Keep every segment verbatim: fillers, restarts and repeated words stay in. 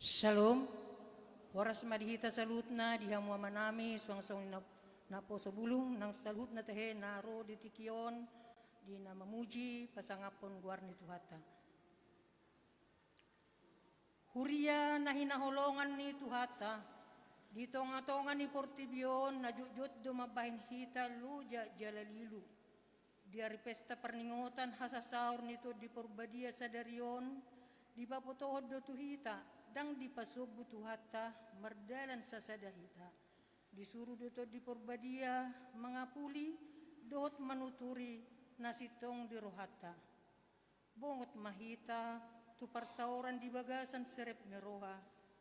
Shalom. Horas ma di hita saluhutna, di hamu amanami, suang songon i na, naposo bulung nang saluhutna tahe na ro di tingki on, di na mamuji pasangaphon goar ni Tuhanta. Huria na hinaholongan ni Tuhanta, di tongatonga ni portibi on na jotjot do mambahen hita loja jala lilu. Di ari pesta parningotan hasasaor ni Tondi Porbadia sadari on, dipabotohon do tu hita, ndang dipasombu Tuhanta, mardalan sasada hita. Disuru do Tondi Porbadia mangapuli dohot manuturi na sintong di rohanta. Bongot ma hita tu parsaoran di bagasan serep ni roha,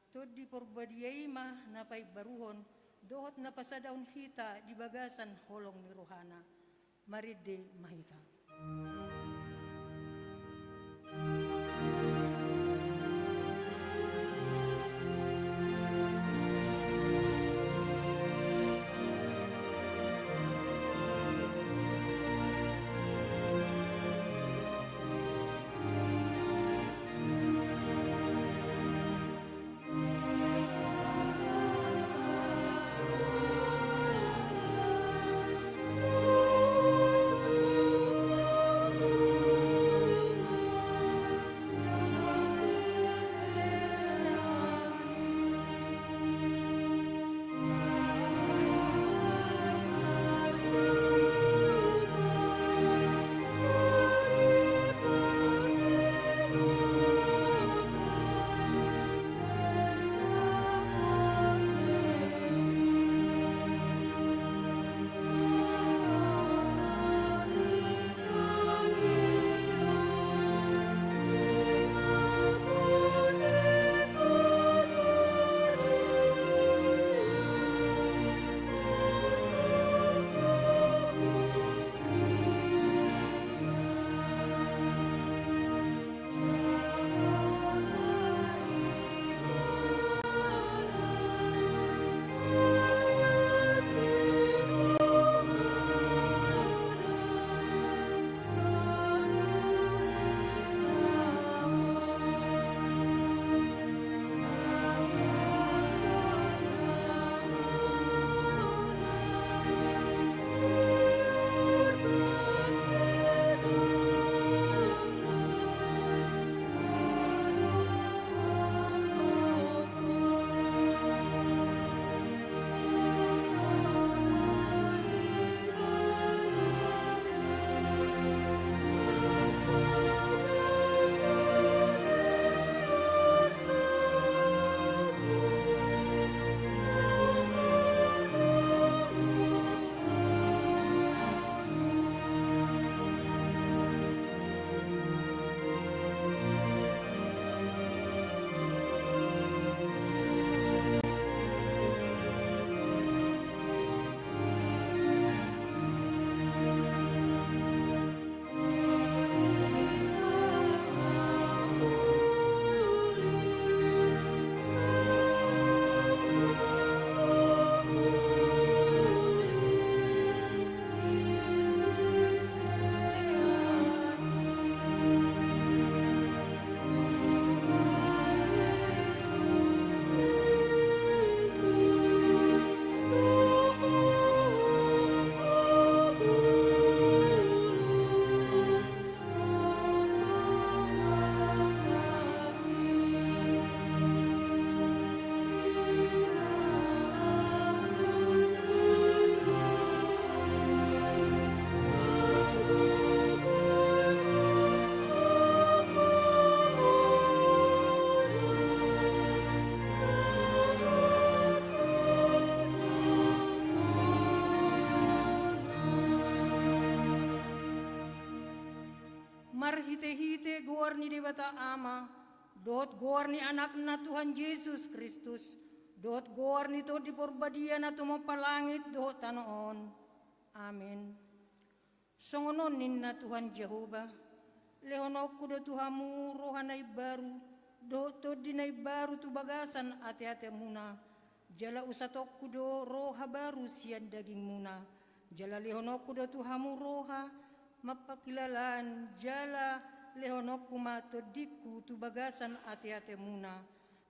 Tondi Porbadia i ma na paimbaruhon dohot na pasadahon hita di bagasan holong ni rohana. Marende ma hita. Marhitehite goar ni Debata Ama, dohot goar ni Anakna Tuhan Jesus Kristus, dohot goar ni Tondi Porbadia na tumompa langit dohot tano on. Amen. Songon on ninna Tuhan Jahowa, lehononku do tu hamu roha na imbaru, dohot tondi na imbaru tu bagasan ateatemuna, jala usatonku do roha baru sian dagingmuna, jala lehononku do tu hamu roha mamparkilalaan, jala lehononku ma tondingku tu bagasan ateatemuna,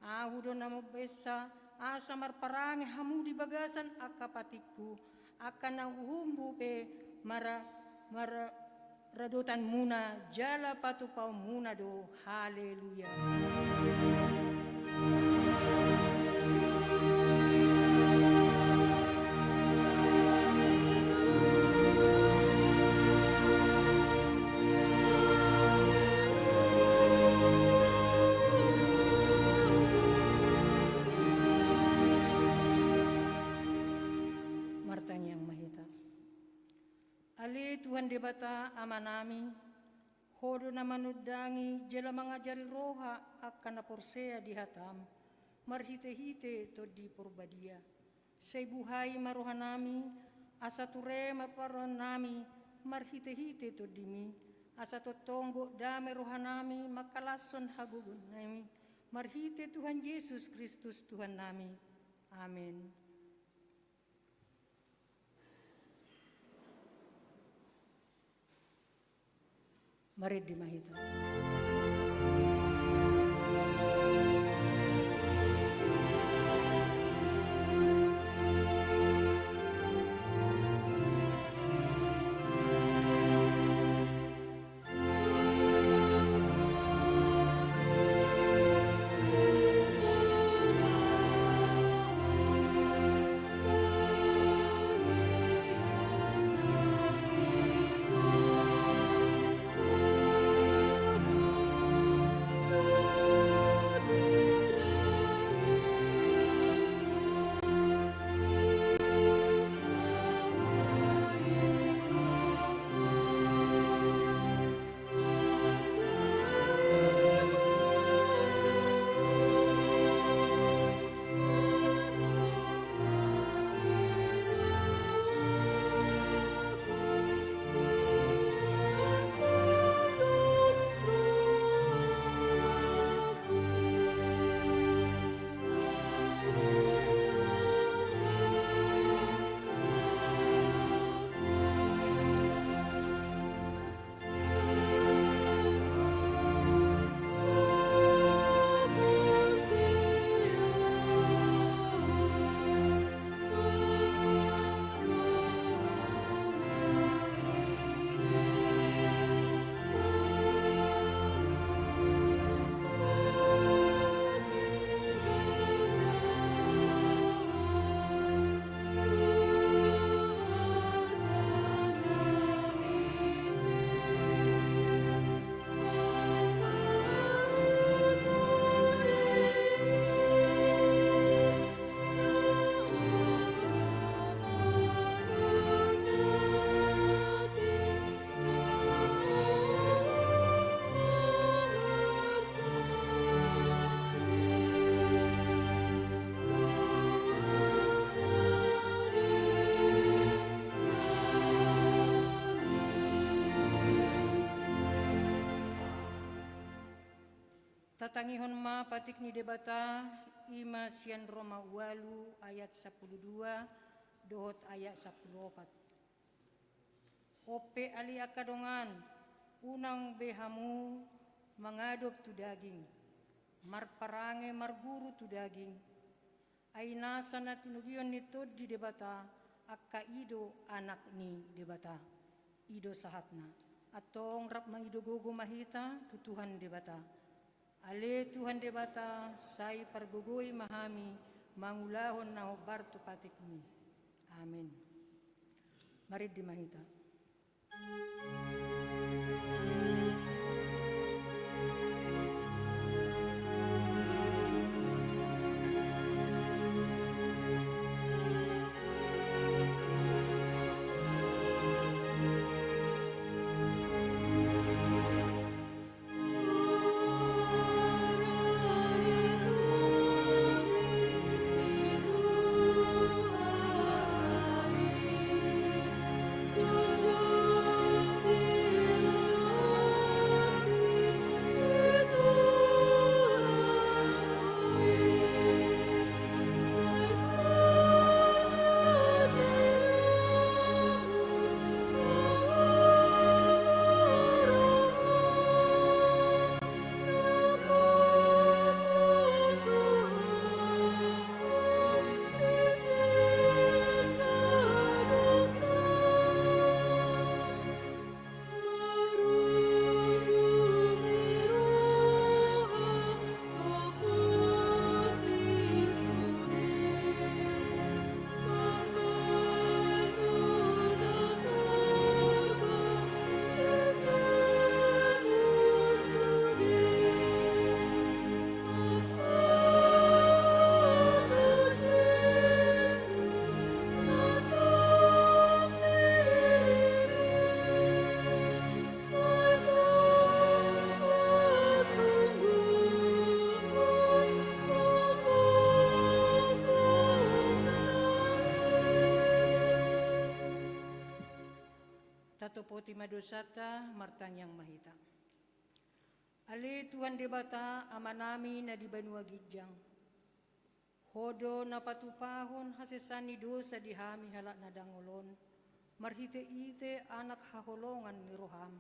Ahu do na mambaensa, asa marparange hamu di bagasan angka patikku, angka na uhumhu pe mara-, mara-, radotanmuna jala patupaonmuna do. Haleluya. Martangiang ma hita. Ale Tuhan Debata Amanami, Ho do na manondangi jala mangajari roha angka na porsea di hataM, marhitehite Tondi Porbadia. Sai buhai ma rohanami, asa ture ma parrohanami, marhitehite TondiMi, asa tongtong gok dame rohanami mangkalashon hagogoonnami, marhite Tuhan Jesus Kristus Tuhannami. Amen. Marende ma hita. Tatangihon ma patik ni Debata, i ma sian Roma ualu ayat sampulu dua dohot ayat sampulu opat. Onpe ale angka dongan, unang be hamu mangadop tu daging, marparange marguru tu daging. Ai nasa na tinogihon ni Tondi Debata, angka i do anak ni Debata. I do sahatna. Antong rap mangido gogo ma hita tu Tuhan Debata. Ale Tuhan Debata, sai pargogoi ma hami mangulahon na hombar tu patikMi. Amen. Marende ma hita. Topoti ma dosanta, martangiang ma hita. Ale Tuhan Debata, Amanami na di banua ginjang, Ho do na patupahon hasesaan ni dosa di hami halak na dangol on, marhite-hite Anak haholongan ni roham.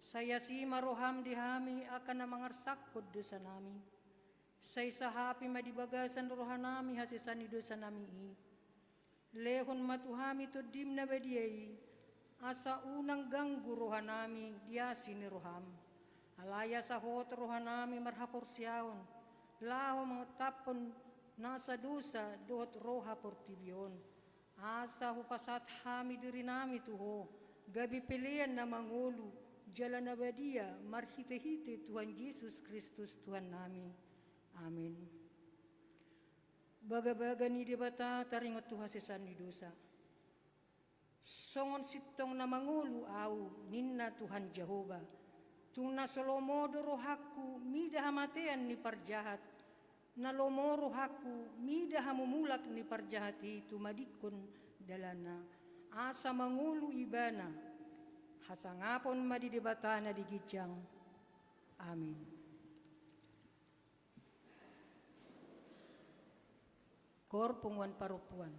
Sai asi ma roham di hami angka na mangarsakkon dosanami. Sai sahapi ma di bagasan rohanami hasesaan ni dosanami i. Lehon ma tu hami Tondim na badia i, asa unang ganggu rohanami di asi ni roham. Alai asa hot rohanami marhaporseaon, laho mangontaphon nasa dosa dohot roha portibi on. Asa hupasahat hami dirinami tu Ho, gabe pelean na mangolu, jala na badia marhite-hite Tuhan Jesus Kristus Tuhannami. Amin. Bagabaga ni Debata taringot tu hasesaan ni dosa. Songon sintong na mangolu ahu, ninna Tuhan Jahowa. Tung na so lomo do rohangku mida hamatean ni parjahat, na lomo rohangku mida hamumulak ni parjahat i tumadingkon dalanna, asa mangolu ibana. Hasangapon ma di Debata na di ginjang. Amin. Koor punguan parompuan.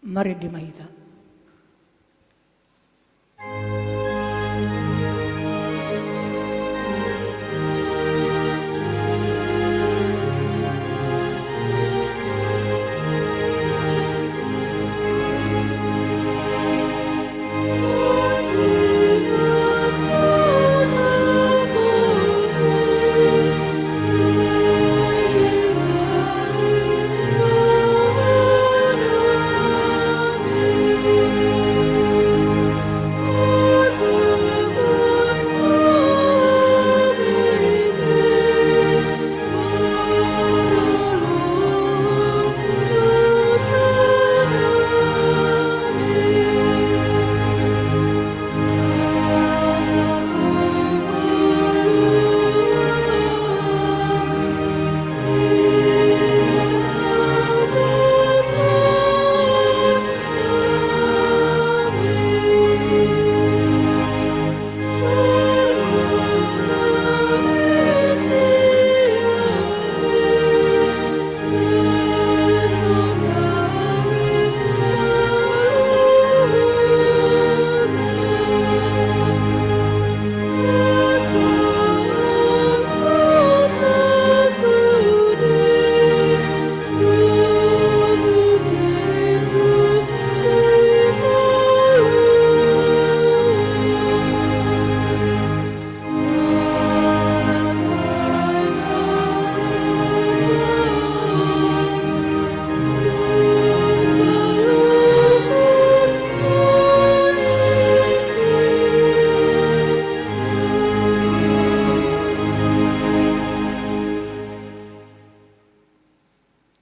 Marende ma hita.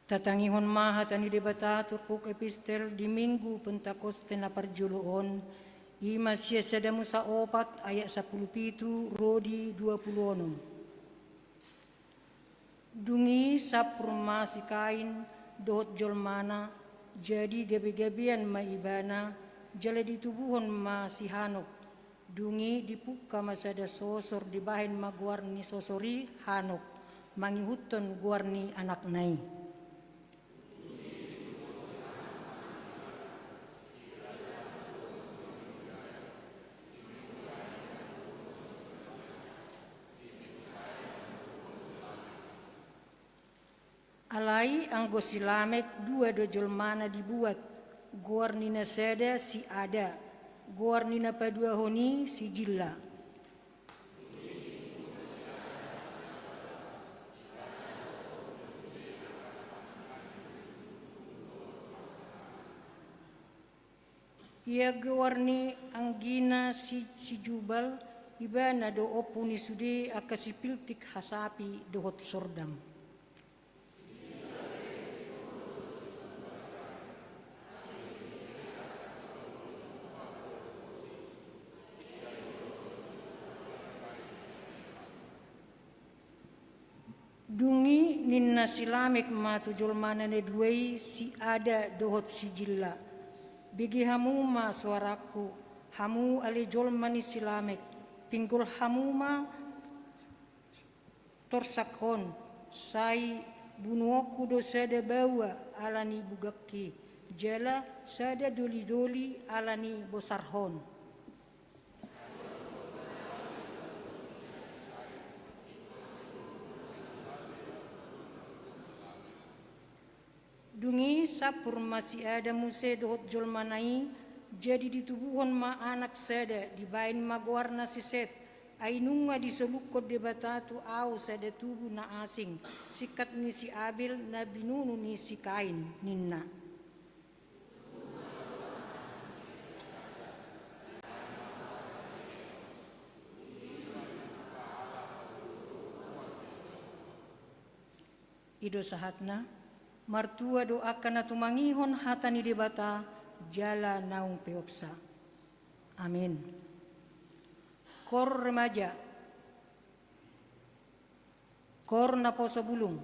Tatangihon ma hata ni Debata turpuk epistel di Minggu Pentakoste na parjolo on, i ma sian Sada Musa opat ayat sampulu pitu ro di dua pulu onom. Dung i sampur ma si Kain dohot jolmana, jadi gabegabean ma ibana, jala ditubuhon ma si Hanok. Dung i dipungka ma sada sosor, dibahen ma goar ni sosor i Hanok, mangihuthon goar ni anakna i. Alai anggo si Lamek dua do jolmana dibuat, goar ni na sada si Ada, goar ni na paduahon i si Jilla. Ia goar ni anggina si, si Jubal, ibana do ompu ni sude angka sipiltik hasapi dohot sordam. Dung i ninna si Lamek ma tu jolmana na dua i, si Ada dohot si Jilla: Bege hamu ma soarangku, hamu ale jolma ni si Lamek, pinggol hamu ma torsak on, sai bunuonku do sada baoa ala ni bugangki, jala sada dolidoli ala ni bosarhon. Dung i sampur ma si Ada muse dohot jolmana i, jadi ditubuhon ma anak sada, dibahen ma goarna si Set. Ai nunga disolukhon Debata tu ahu sada tubu na asing, singkat ni si Abel na binunu ni si Kain, ninna. I do sahatna. Martua do angka na tumangihon hata ni Debata jala naung peopsa. Amin. Koor remaja. Koor naposo bulung.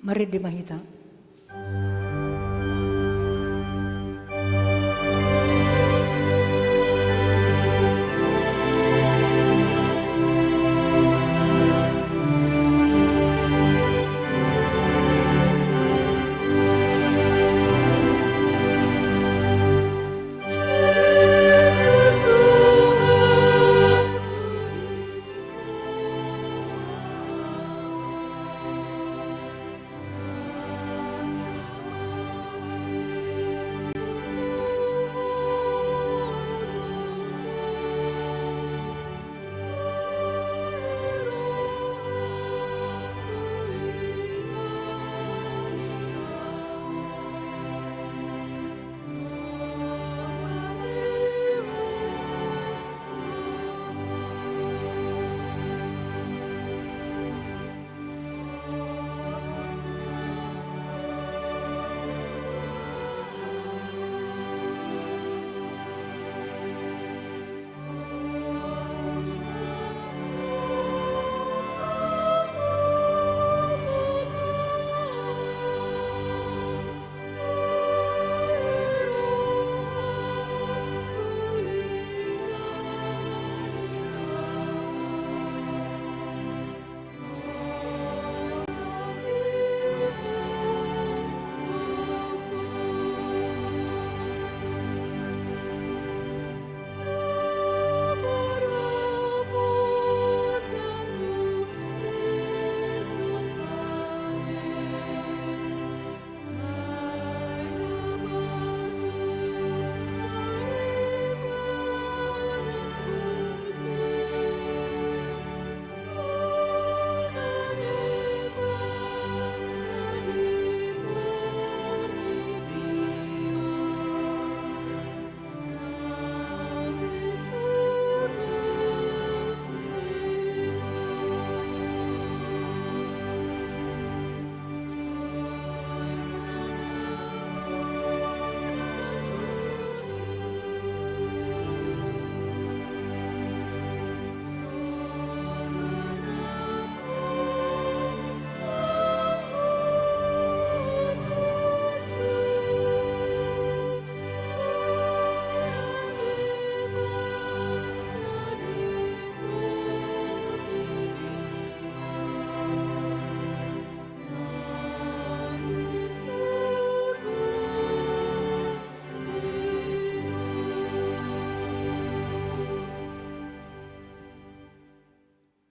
Marende ma hita.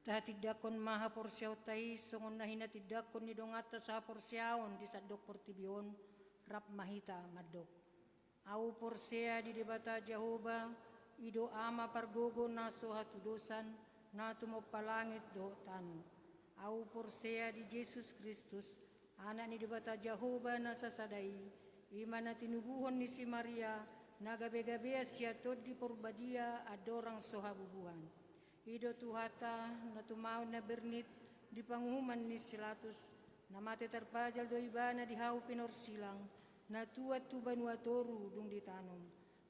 Tahatindangkon ma haporseaonta i songon na hinatindangkon ni donganta sahaporseaon di sandok portibi on. Rap ma hita mandok. Ahu porsea di Debata Jahowa, i do Ama pargogo na so hatudosan, na tumompa langit dohot tano. Ahu porsea di Jesus Kristus, Anak ni Debata Jahowa na sasada i, i ma na tinubuhon ni si Maria, na gabegabean sian Tondi Porbadia andorang so habubuhan. I do Tuhanta, na tumaon na bernit di panguhuman ni si Pilatus, na mate tarpajal do Ibana di hau pinorsilang, na tuat tu banua toru dung ditanom,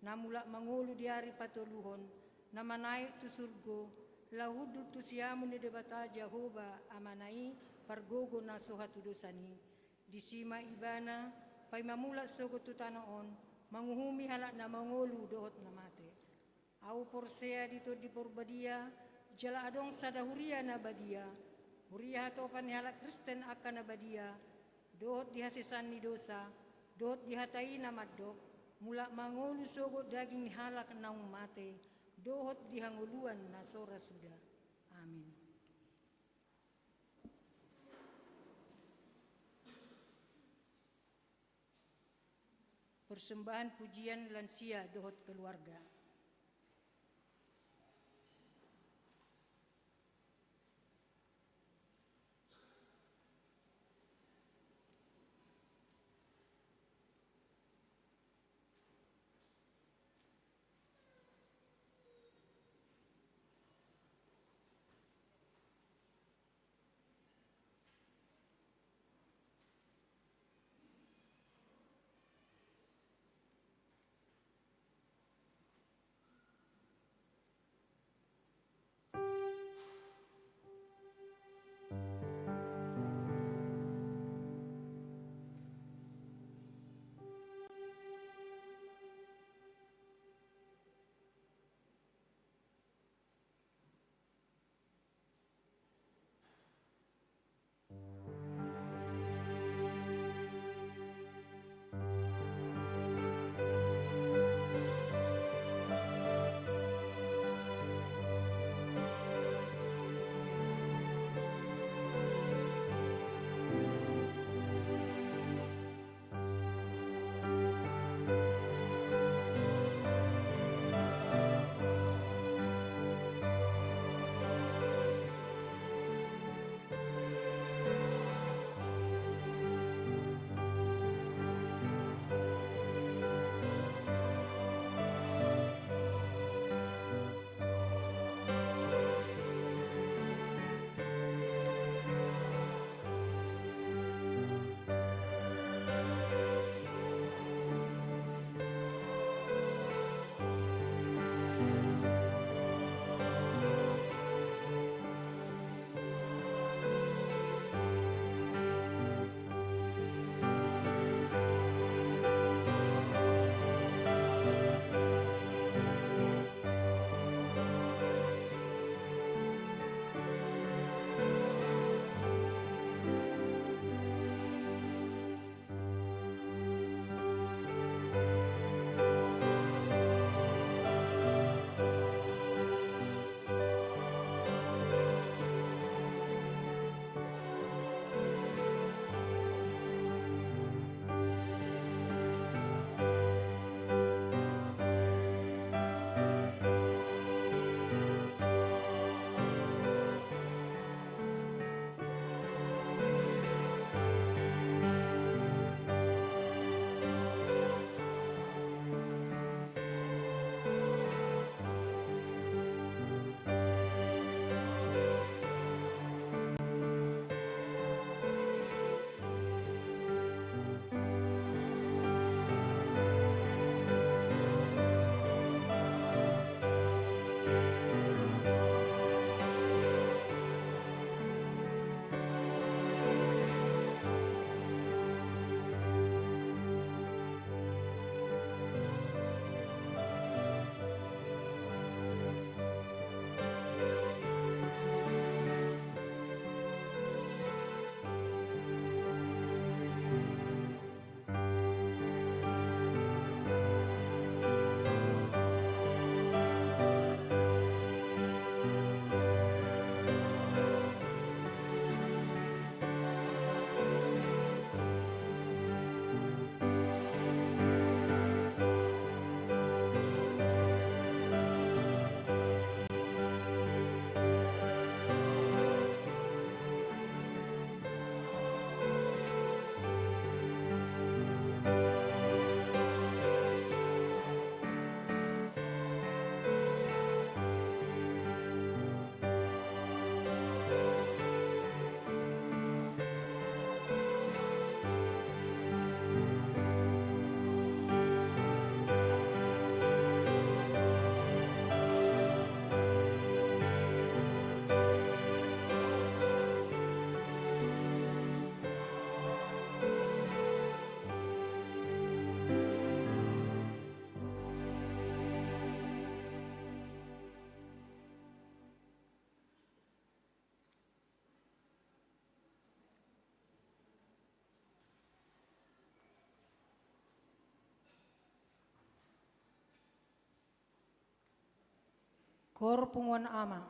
na mulak mangolu di ari patoluhon, na manaek tu surgo, laho hundul tu siamun ni Debata Jahowa Amana i, pargogo na so hatudosan i. Disi ma Ibana, paima mulak sogot tu tano on, manguhumi halak na mangolu dohot na mate. Ahu porsea di Tondi Porbadia, jala adong sada huria na badia, huria hatopan ni halak Kristen angka na badia, dohot di hasesaan ni dosa, dohot di hata i na mandok, mulak mangolu sogot daging ni halak naung mate, dohot di hangoluan na so ra suda. Amin. Persembahan pujian lansia dohot keluarga. Kor punguan ama.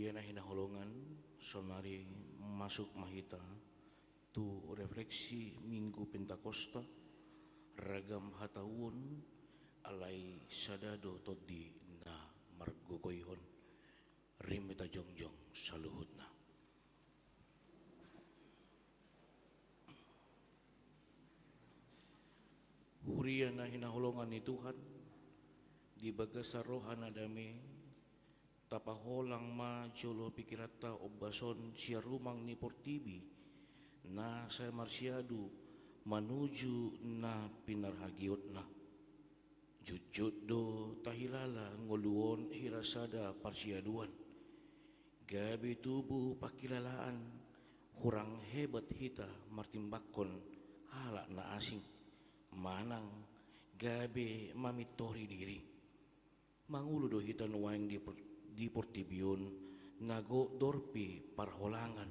Huria na hinaholongan, saonari masuk ma hita tu refleksi Minggu Pentakosta, ragam hatahuon, alai sada do Tondi na margogoihon. Rim ma hita jongjong saluhutna. Huria na hinaholongan ni Tuhan, di bagasan roha na dame, tapaholang ma jolo pikiranta ombas on sian rumang ni portibi, na sai marsiadu manuju na pinarhagiotna. Jotjot do tahilala ngolu on hira sada parsiaduan. Gabe tubu pangkilalaan, hurang hebat hita martimbangkon halak na asing, manang gabe mamintori diri. Mangolu do hita nuaeng di por-, di portibi on, na gok dorpi parholangan.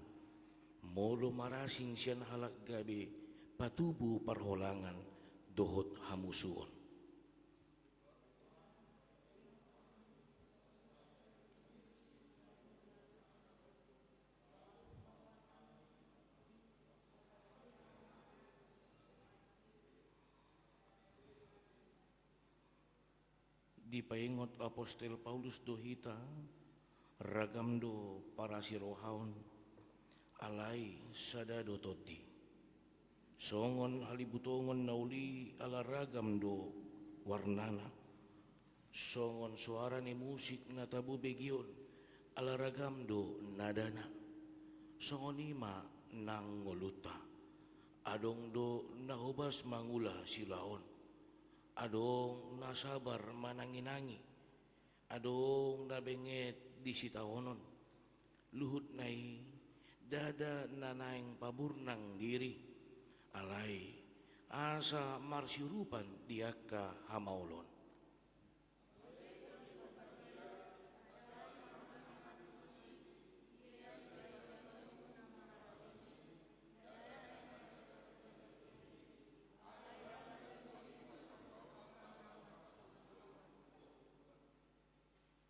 Molo marasing sian halak gabe patubu parholangan dohot hamusuon. Dipaingot apostel Paulus do hita, ragam do parasirohaon, alai sada do Tondi. Songon halibutongon na uli ala ragam do warnana. Songon soara ni musik na tabo begeon ala ragam do nadana. Songon i ma nang ngolunta. Adong do na hobas mangula siulaon. Adong na sabar mananginangi. Adong na benget di sitaonon. Luhutna i, ndada na naeng paburnang diri, alai asa marsiurupan di angka hamaolon.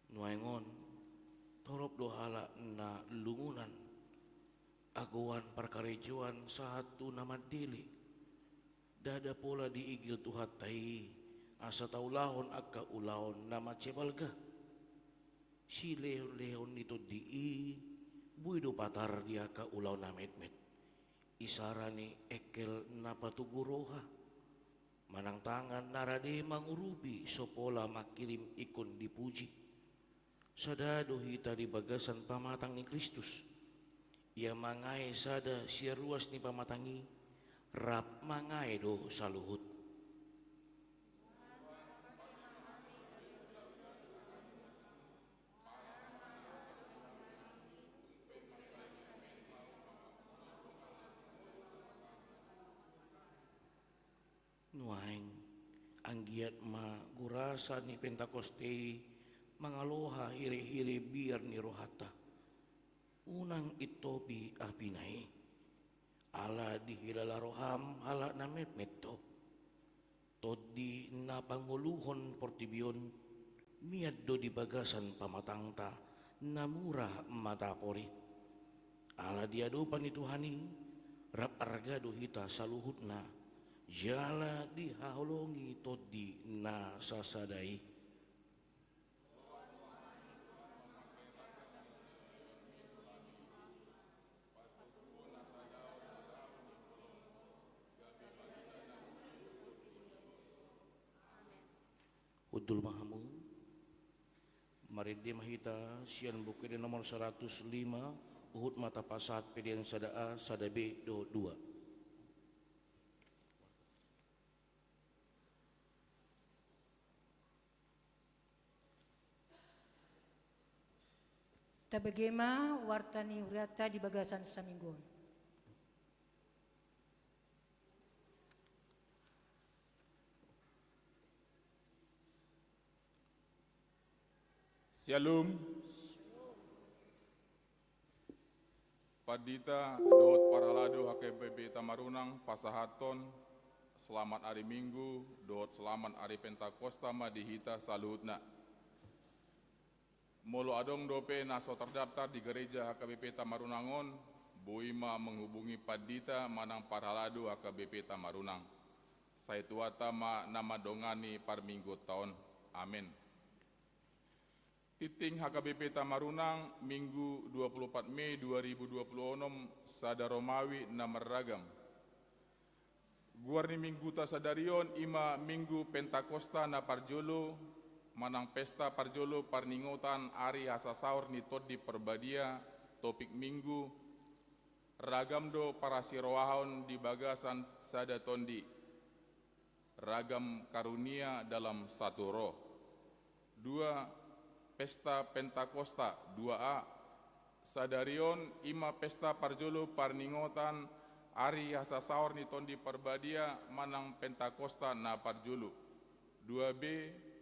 Nuaeng on, torop do halak na lungunan, agoan parkarejoan sahat tu na mandele. Ndada pola diigil Tuhanta i, asa taulahon angka ulaon na mansai balga. Silehonlehon ni Tondi i, boi do patar di angka ulaon na metmet. Isara ni engkel na patogu roha. Manang tangan na rade mangurupi so pola mangkirim ingkon dipuji. Sada do hita di bagasan pamatang ni Kristus. Ia mangae sada sian ruas ni pamatang i, rap mangae do saluhut. Nuaeng, anggiat ma gurasa ni Pentakoste i mangaloha hirehire biar ni rohanta. Unang intopi apina i. Ala dihilala roham halak na metmet do. Tondi na pangoluhon portibi on, mian do di bagasan pamatangta na mura matapor i. Ala di adopan ni Tuhan i, rap arga do hita saluhutna, jala dihaholongi Tondi na sasada i. Hundul ma hamu. Marende ma hita sian Buku Ende nomor saratus lima, huhut ma tapasahat pelean sada A, sada B dohot dua. Tabege ma warta ni hurianta di bagasan saminggu on. Syalom. Pandita dohot parhalado H K B P Tamarunang pasahathon selamat ari Minggu dohot selamat ari Pentakosta ma di hita saluhutna. Molo adong dope na so terdaftar di gereja H K B P Tamarunang on, boi ma menghubungi pandita manang parhalado H K B P Tamarunang. Sai Tuhanta ma na mandongani parmingguonta on. Amen. Tinting H K B P Tamarunang, Minggu dua puluh empat Mei dua ribu dua puluh enam, sada Romawi na marragam. Goar ni Mingguta sadari on i ma Minggu Pentakosta na parjolo, manang pesta parjolo parningotan ari hasasaor ni Tondi Parbadia, topik Minggu, ragam do parasiroahon di bagasan sada tondi, ragam karunia dalam satu roh. Dua, pesta Pentakosta, dua A. Sadari on i ma pesta parjolo parningotan ari hasasaor ni Tondi Parbadia manang Pentakosta na parjolo. Dua B,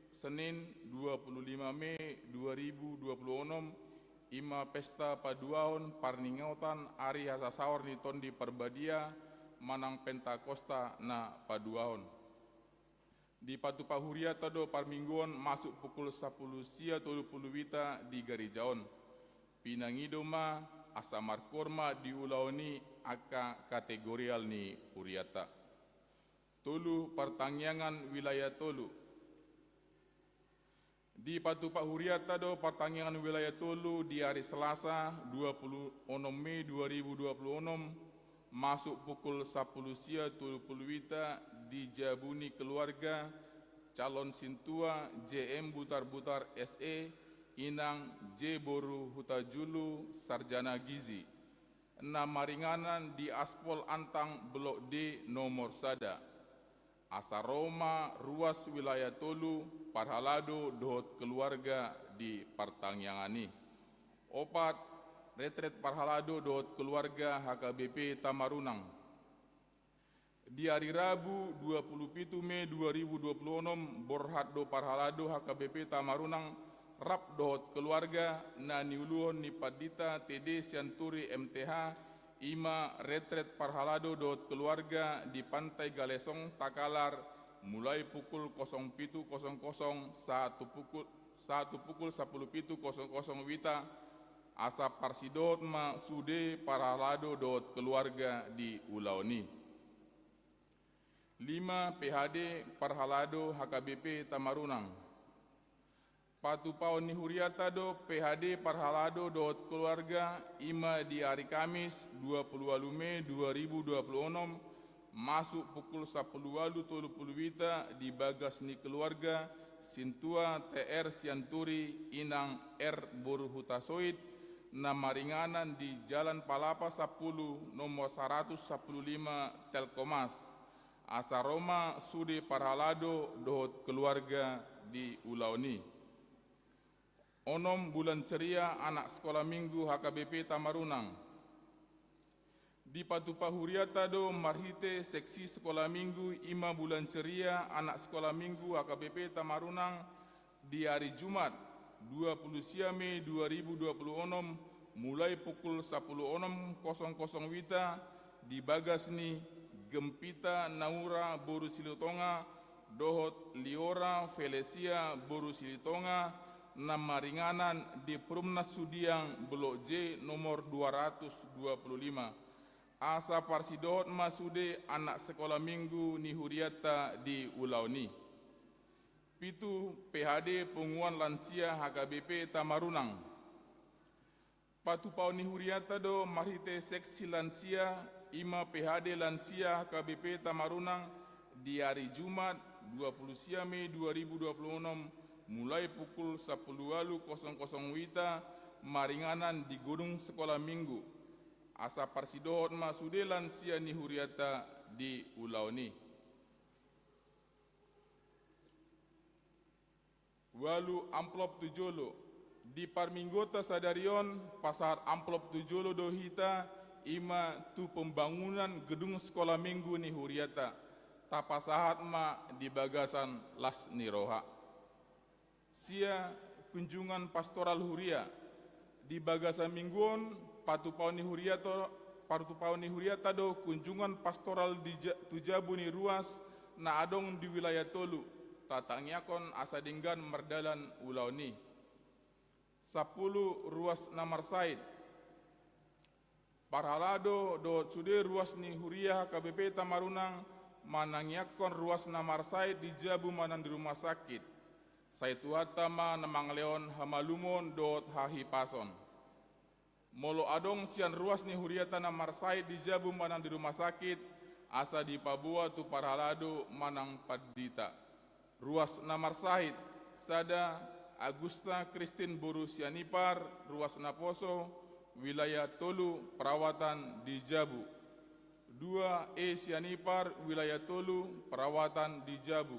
Senin dua puluh lima Mei dua ribu dua puluh enam, i ma pesta paduahon parningotan ari hasasaor ni Tondi Parbadia manang Pentakosta na paduahon. Dipatupa huriata do parmingguon masuk pukul sampulu sia tolu pulu hita di gareja on. Pinangido ma asa markoor ma di ulaon i angka kategorial ni huriata. Tolu, partangiangan wilayah tolu. Dipatupa huriata do partangiangan wilayah tolu di ari Selasa dua puluh enam Mei dua ribu dua puluh enam, masuk pukul sampulu sia tolu pulu hita di jabu ni keluarga calon sintua J M Butar-Butar S E, inang J boru Hutajulu, sarjana gizi, na maringanan di Aspol Antang Blok D nomor sada. Asa ro ma ruas wilayah tolu, parhalado dohot keluarga di partangiangan i. Opat, retret parhalado dohot keluarga H K B P Tamarunang. Di ari Rabu dua puluh pitu Mei dua ribu dua puluh enam, borhat do parhalado H K B P Tamarunang rap dohot keluarga na niuluhon ni Pandita T D Sianturi M T H, i ma retret parhalado dohot keluarga di Pantai Galesong Takalar, mulai pukul kosong pitu kosong kosong sahat tu pukul, sahat tu pukul sampulu pitu kosong kosong wita, asa parsidohot ma sude parhalado dohot keluarga di ulaon i. Lima, P H D parhalado H K B P Tamarunang. Patupaon ni huriata do P H D parhalado dohot keluarga, i ma di ari Kamis dua puluh ualu Mei dua ribu dua puluh enam, masuk pukul sampulu ualu tolu pulu hita di bagas ni keluarga sintua T R Sianturi, inang R boru Hutasoit, na maringanan di Jalan Palapa sampulu, nomor saratus sampulu lima, Telkomas. Asa ro ma sude parhalado dohot keluarga di ulaon i. Onom, Bulan Ceria anak sekolah minggu H K B P Tamarunang. Dipatupa huriata do marhite seksi sekolah minggu, i ma Bulan Ceria anak sekolah minggu H K B P Tamarunang, di ari Jumat dua puluh sia Mei dua ribu dua puluh enam, mulai pukul sampulu onom kosong kosong wita, di bagas ni Gempita Naura boru Silitonga dohot Liora Felesia boru Silitonga, na maringanan di Perumnas Sudiang Blok J nomor dua ratus dua puluh lima. Asa parsidohot ma sude anak sekolah minggu ni huriata di ulaon i. Pitu, P H D punguan lansia H K B P Tamarunang. Patupaon ni huriata do marhite seksi lansia, i ma P H D lansia H K B P Tamarunang, di ari Jumat dua puluh sia Mei dua ribu dua puluh enam, mulai pukul sampulu ualu kosong kosong wita, maringanan di gedung sekolah minggu. Asa parsidohot ma sude lansia ni huriata di ulaon i. Ualu, amplop tu jolo. Di parmingguonta sadari on, pasahat amplop tu jolo do hita, i ma tu pembangunan gedung sekolah minggu ni huriata. Tapasahat ma di bagasan las ni roha. Sia, kunjungan pastoral huria. Di bagasan minggu on, patupaon ni huriata, patupaon ni huriata do kunjungan pastoral di ja-, tu jabu ni ruas na adong di wilayah tolu, tatangiangkon asa denggan mardalan ulaon i. Sampulu, ruas na marsahit. Parhalado dohot sude ruas ni huria H K B P Tamarunang manangiangkon ruas na marsahit di jabu manang di rumah sakit. Sai Tuhanta ma na mangalehon hamalumon dohot hahipason. Molo adong sian ruas ni huriata na marsahit di jabu manang di rumah sakit, asa dipaboa tu parhalado manang pandita. Ruas na marsahit: sada, Agusta Kristin boru Sianipar, ruas naposo, wilayah tolu, perawatan di jabu. Dua, E Sianipar, wilayah tolu, perawatan di jabu.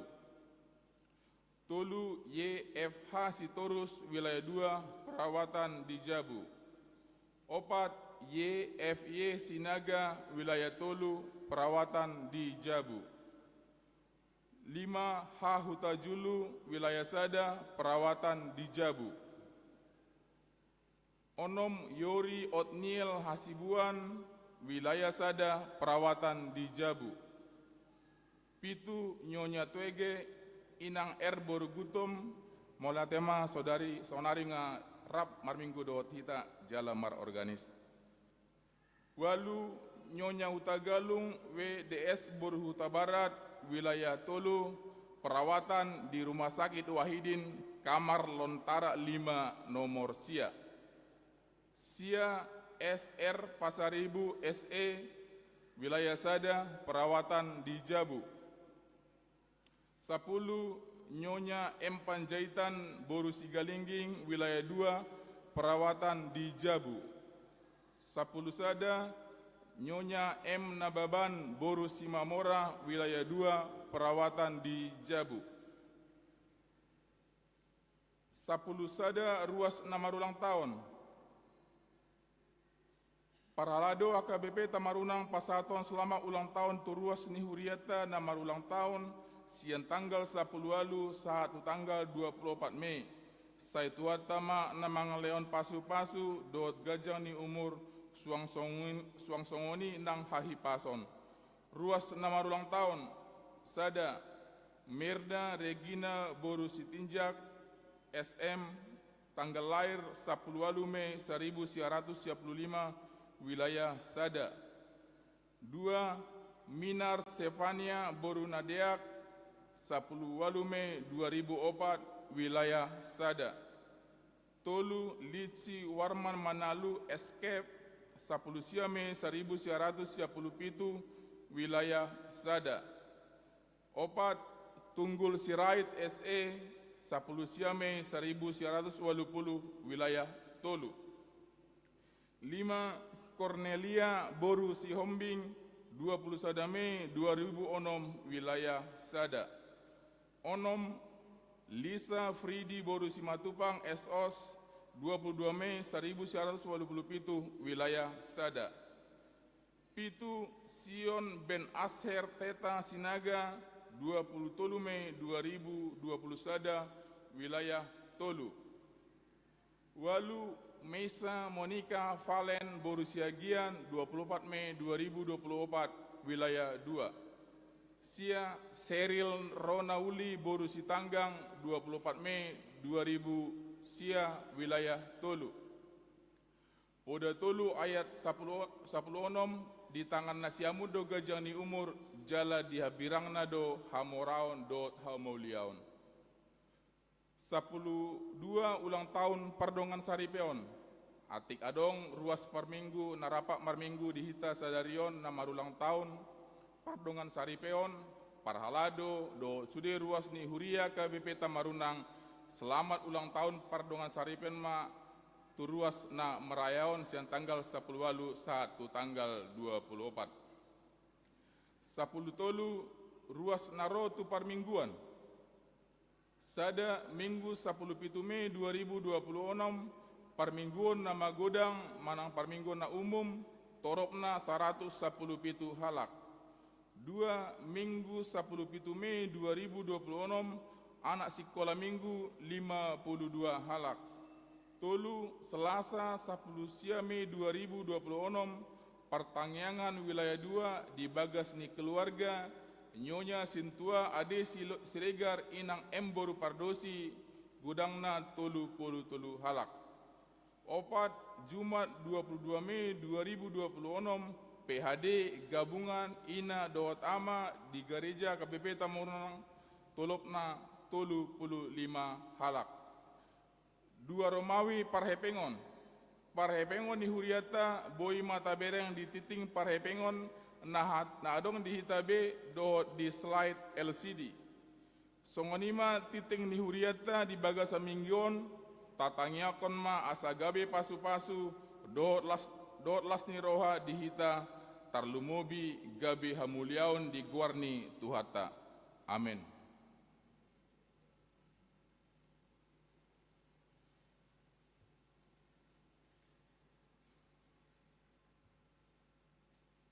Tolu, Y F H Sitorus, wilayah dua, perawatan di jabu. Opat, Y F Y Sinaga, wilayah tolu, perawatan di jabu. Lima, H Hutajulu, wilayah sada, perawatan di jabu. Onom, Yori Otniel Hasibuan, wilayah sada, perawatan di jabu. Pitu, Nyonya Tuege, Inang R boru Guttom, mauliate ma saudari, saonari nga rap marminggu dohot hita jala marorganis. Ualu, Nyonya Hutagalung W D S boru Hutabarat, wilayah tolu, perawatan di Rumah Sakit Wahidin, kamar lontara lima, nomor sia. Sia, S R Pasaribu S E, wilayah sada, perawatan di jabu. Sampulu, Nyonya M Panjaitan boru Sigalingging, wilayah dua, perawatan di jabu. Sampulu sada, Nyonya M Nababan boru Simamora, wilayah dua, perawatan di jabu. Sampulu sada, ruas na marulang taon. Parhalado H K B P Tamarunang pasahathon selamat ulang tahun tu ruas ni huriata na marulang tahun sian tanggal sampulu ualu sahat tu tanggal dua pulu opat Mei. Sai Tuhanta ma na mangalehon pasupasu dohot ganjang ni umur, suang songon-, suang songon i nang hahipason. Ruas na marulang tahun: sada, Mirna Regina boru Sitinjak, S M, tanggal lahir sampulu ualu Mei saribu sia ratus sia pulu lima, wilayah sada. Dua, Minar Sefania boru Nadeak, sampulu ualu Mei dua ribu opat, wilayah sada. Tolu, Litsi Warman Manalu, S K, sampulu sia Mei saribu sia ratus sia pulu pitu, wilayah sada. Opat, Tunggul Sirait S E, sampulu sia Mei saribu sia ratus ualu pulu, wilayah tolu. Lima, Cornelia boru Sihombing, dua pulu sada Mei dua ribu onom, wilayah sada. Onom, Lisa Fridi boru Simatupang, S O S, dua pulu dua Mei saribu sia ratus ualu pulu pitu, wilayah sada. Pitu, Sion ben Asher Teta Sinaga, dua pulu tolu Mei dua ribu dua pulu sada, wilayah tolu. Ualu, Meisa Monica Valen boru Siagian, dua pulu opat Mei dua ribu dua pulu opat, wilayah dua. Sia, Seril Rona Uli boru Sitanggang, dua pulu opat Mei dua ribu sia, wilayah tolu. Poda tolu ayat sampulu, sampulu onom: Di tangan na siamun do ganjang ni umur, jala di hambirangna do hamoraon dohot hamauliaon. Sampulu dua ulang tahun pardongan saripeon. Atik adong ruas parminggu na rap marminggu di hita sadari on na marulang tahun pardongan saripeon, parhalado dohot sude ruas ni huria H K B P Tamarunang, selamat ulang tahun pardongan saripeon ma tu ruas na marayaon sian tanggal sampulu ualu sahat tu tanggal dua pulu opat. Sampulu tolu, ruas na ro tu parmingguan. Sada, Minggu sampulu pitu Mei dua ribu dua pulu onom, parmingguon na magodang manang parmingguon na umum, toropna saratus sampulu pitu halak. Dua, Minggu sampulu pitu Mei dua ribu dua pulu onom, anak sikola minggu lima pulu dua halak. Tolu, Selasa sampulu sia Mei dua ribu dua pulu onom, partangiangan wilayah dua di bagas ni keluarga Nyonya Sintua Ade Silo-, Siregar Inang M boru Pardosi, godangna tolu pulu tolu halak. Opat, Jumat dua puluh dua Mei dua ribu dua puluh onom, P H D, gabungan ina dohot ama di Gareja K P P Tamorunang, tolopna tolu puluh lima halak. Dua Romawi parhepengon. Parhepengon ni hurianta boi ma tabereng di tingting parhepengon na hat-, na adong di hita be dohot di slide L C D. Songon i ma tingting ni hurianta di bagasan minggu on, tatangiangkon ma asa gabe pasu-pasu dohot las, dohot las ni roha di hita, tarlumobi gabe hamuliaon di goar ni Tuhanta. Amen.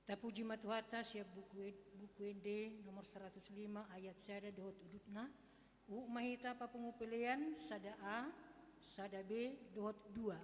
Tapuji ma Tuhanta sian buku ed-, Buku Ende nomor saratus lima ayat sada dohot udutna. Huhut ma hita papungu pelean sada A, sada B dohot dua.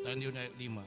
Tandion ayat lima.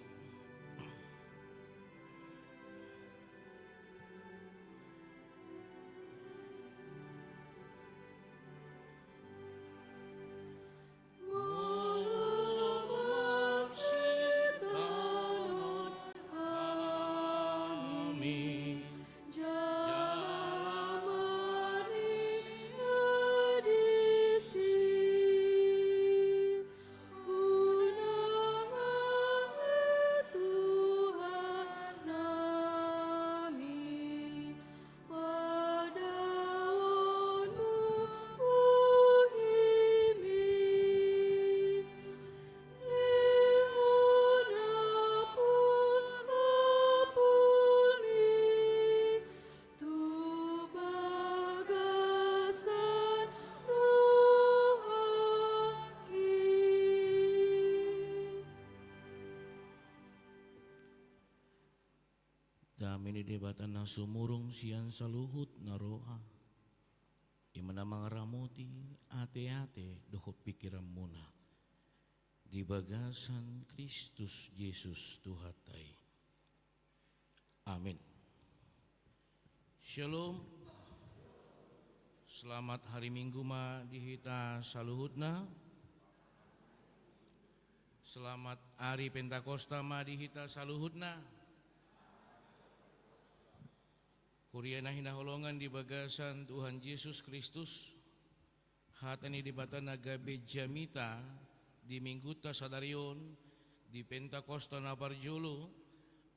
Dame ni Debata na sumurung sian saluhut na roha, i ma na mangaramoti ateate dohot pingkiranmuna di bagasan Kristus Jesus Tuhanta i. Amin. Shalom. Selamat hari Minggu ma di hita saluhutna. Selamat hari Pentakosta ma di hita saluhutna. Huria na hinaholongan di bagasan Tuhan Jesus Kristus, hata ni Debata na gabe jamita di Minggunta sadari on, di Pentakosta na parjolo,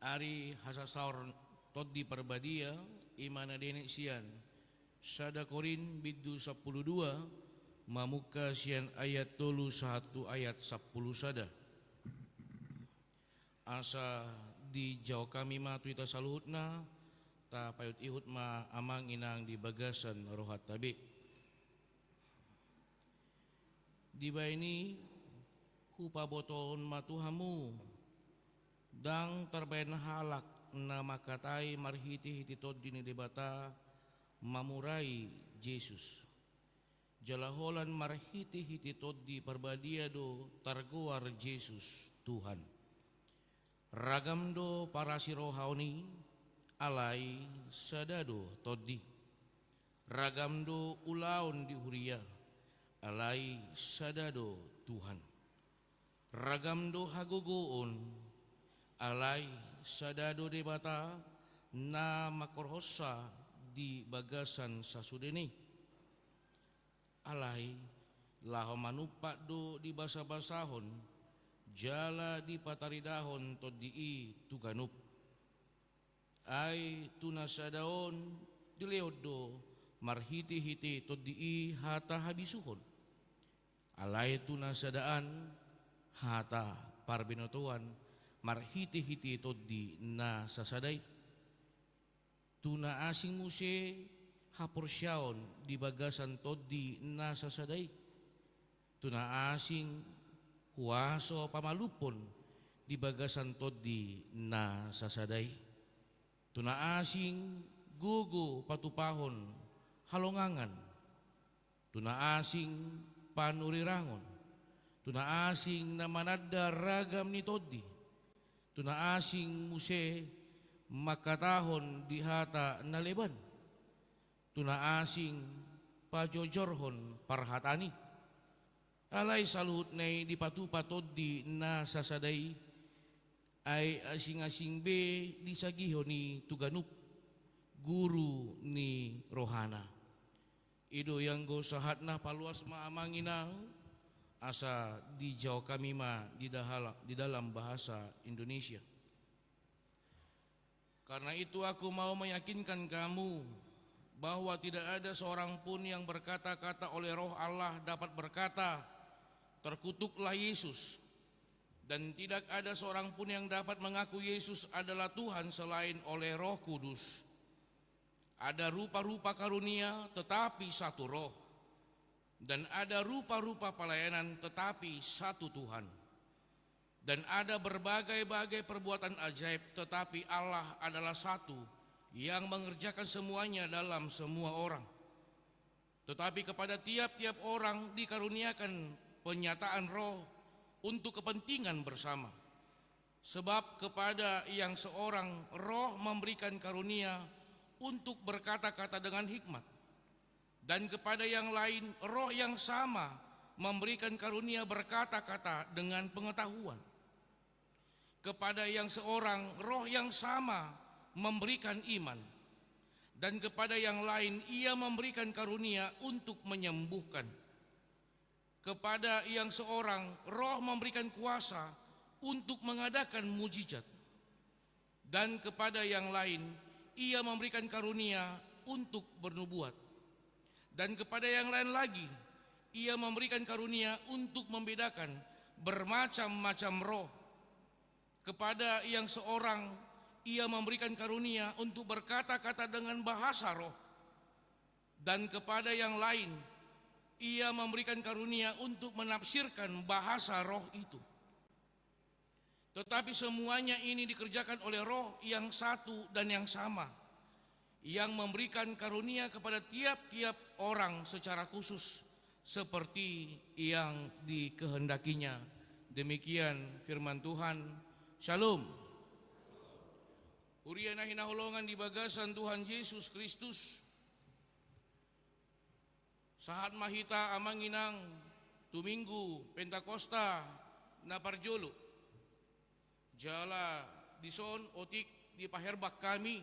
ari hasasaor Tondi Parbadia, i ma na dienet sian sada Korint bindu sampulu dua, mamungka sian ayat tolu sahat tu ayat sampulu sada. Asa dijawab hami ma tu hita saluhutna, tapaihutihut ma amang inang di bagasan rohanta be. Dibahen i hupabotohon ma tu hamu, ndang tarbahen halak na mangkatai marhitehite Tondi ni Debata mamurai Jesus. Jala holan marhitehite Tondi Parbadia do targoar Jesus Tuhan. Ragam do parasirohaon i, alai sada do Tondi. Ragam do ulaon di huria, alai sada do Tuhan. Ragam do hagogoon, alai sada do Debata na mangkorhonsa di bagasan sasudena i. Alai laho manumpak do dibasabasahon jala dipataridahon Tondi i tu ganup. Ai tu na sada on dilehon do marhitehite Tondi i hata habisuhon. Alai tu na sada an hata parbinotoan marhitehite Tondi na sasada i. Tu na asing muse haporseaon di bagasan Tondi na sasada i. Tu na asing huaso pamalumhon di bagasan Tondi na sasada i. Tu na asing gogo patupahon halongangan. Tu na asing panurirangon. Tu na asing na mananda ragam ni tondi. Tu na asing muse mangkatahon di hata na leban. Tu na asing pajojorhon parhataan i. Alai saluhutna i dipatupa Tondi na sasada i, ai asing-asing be disagihon i tu ganup guru ni rohana. I do ianggo sahatna, paluas ma amang inang, asa dijawab hami ma di dahala-, di dalam bahasa Indonesia. Karena itu aku mau meyakinkan kamu bahwa tidak ada seorang pun yang berkata-kata oleh Roh Allah dapat berkata, "Terkutuklah Yesus." Dan tidak ada seorang pun yang dapat mengaku Yesus adalah Tuhan selain oleh Roh Kudus. Ada rupa-rupa karunia, tetapi satu Roh. Dan ada rupa-rupa pelayanan, tetapi satu Tuhan. Dan ada berbagai-bagai perbuatan ajaib, tetapi Allah adalah satu yang mengerjakan semuanya dalam semua orang. Tetapi kepada tiap-tiap orang dikaruniakan penyataan Roh untuk kepentingan bersama. Sebab kepada yang seorang Roh memberikan karunia untuk berkata-kata dengan hikmat, dan kepada yang lain Roh yang sama memberikan karunia berkata-kata dengan pengetahuan. Kepada yang seorang Roh yang sama memberikan iman, dan kepada yang lain Ia memberikan karunia untuk menyembuhkan. Kepada yang seorang Roh memberikan kuasa untuk mengadakan mujizat, dan kepada yang lain Ia memberikan karunia untuk bernubuat, dan kepada yang lain lagi Ia memberikan karunia untuk membedakan bermacam-macam roh. Kepada yang seorang Ia memberikan karunia untuk berkata-kata dengan bahasa roh, dan kepada yang lain Ia memberikan karunia untuk menafsirkan bahasa roh itu. Tetapi semuanya ini dikerjakan oleh Roh yang satu dan yang sama, yang memberikan karunia kepada tiap-tiap orang secara khusus, seperti yang dikehendakinya. Demikian firman Tuhan. Shalom. Huria na hinaholongan di bagasan Tuhan Jesus Kristus, sahat ma hita amang inang tu Minggu Pentakosta na parjolo. Jala dison otik dipaherbang hami,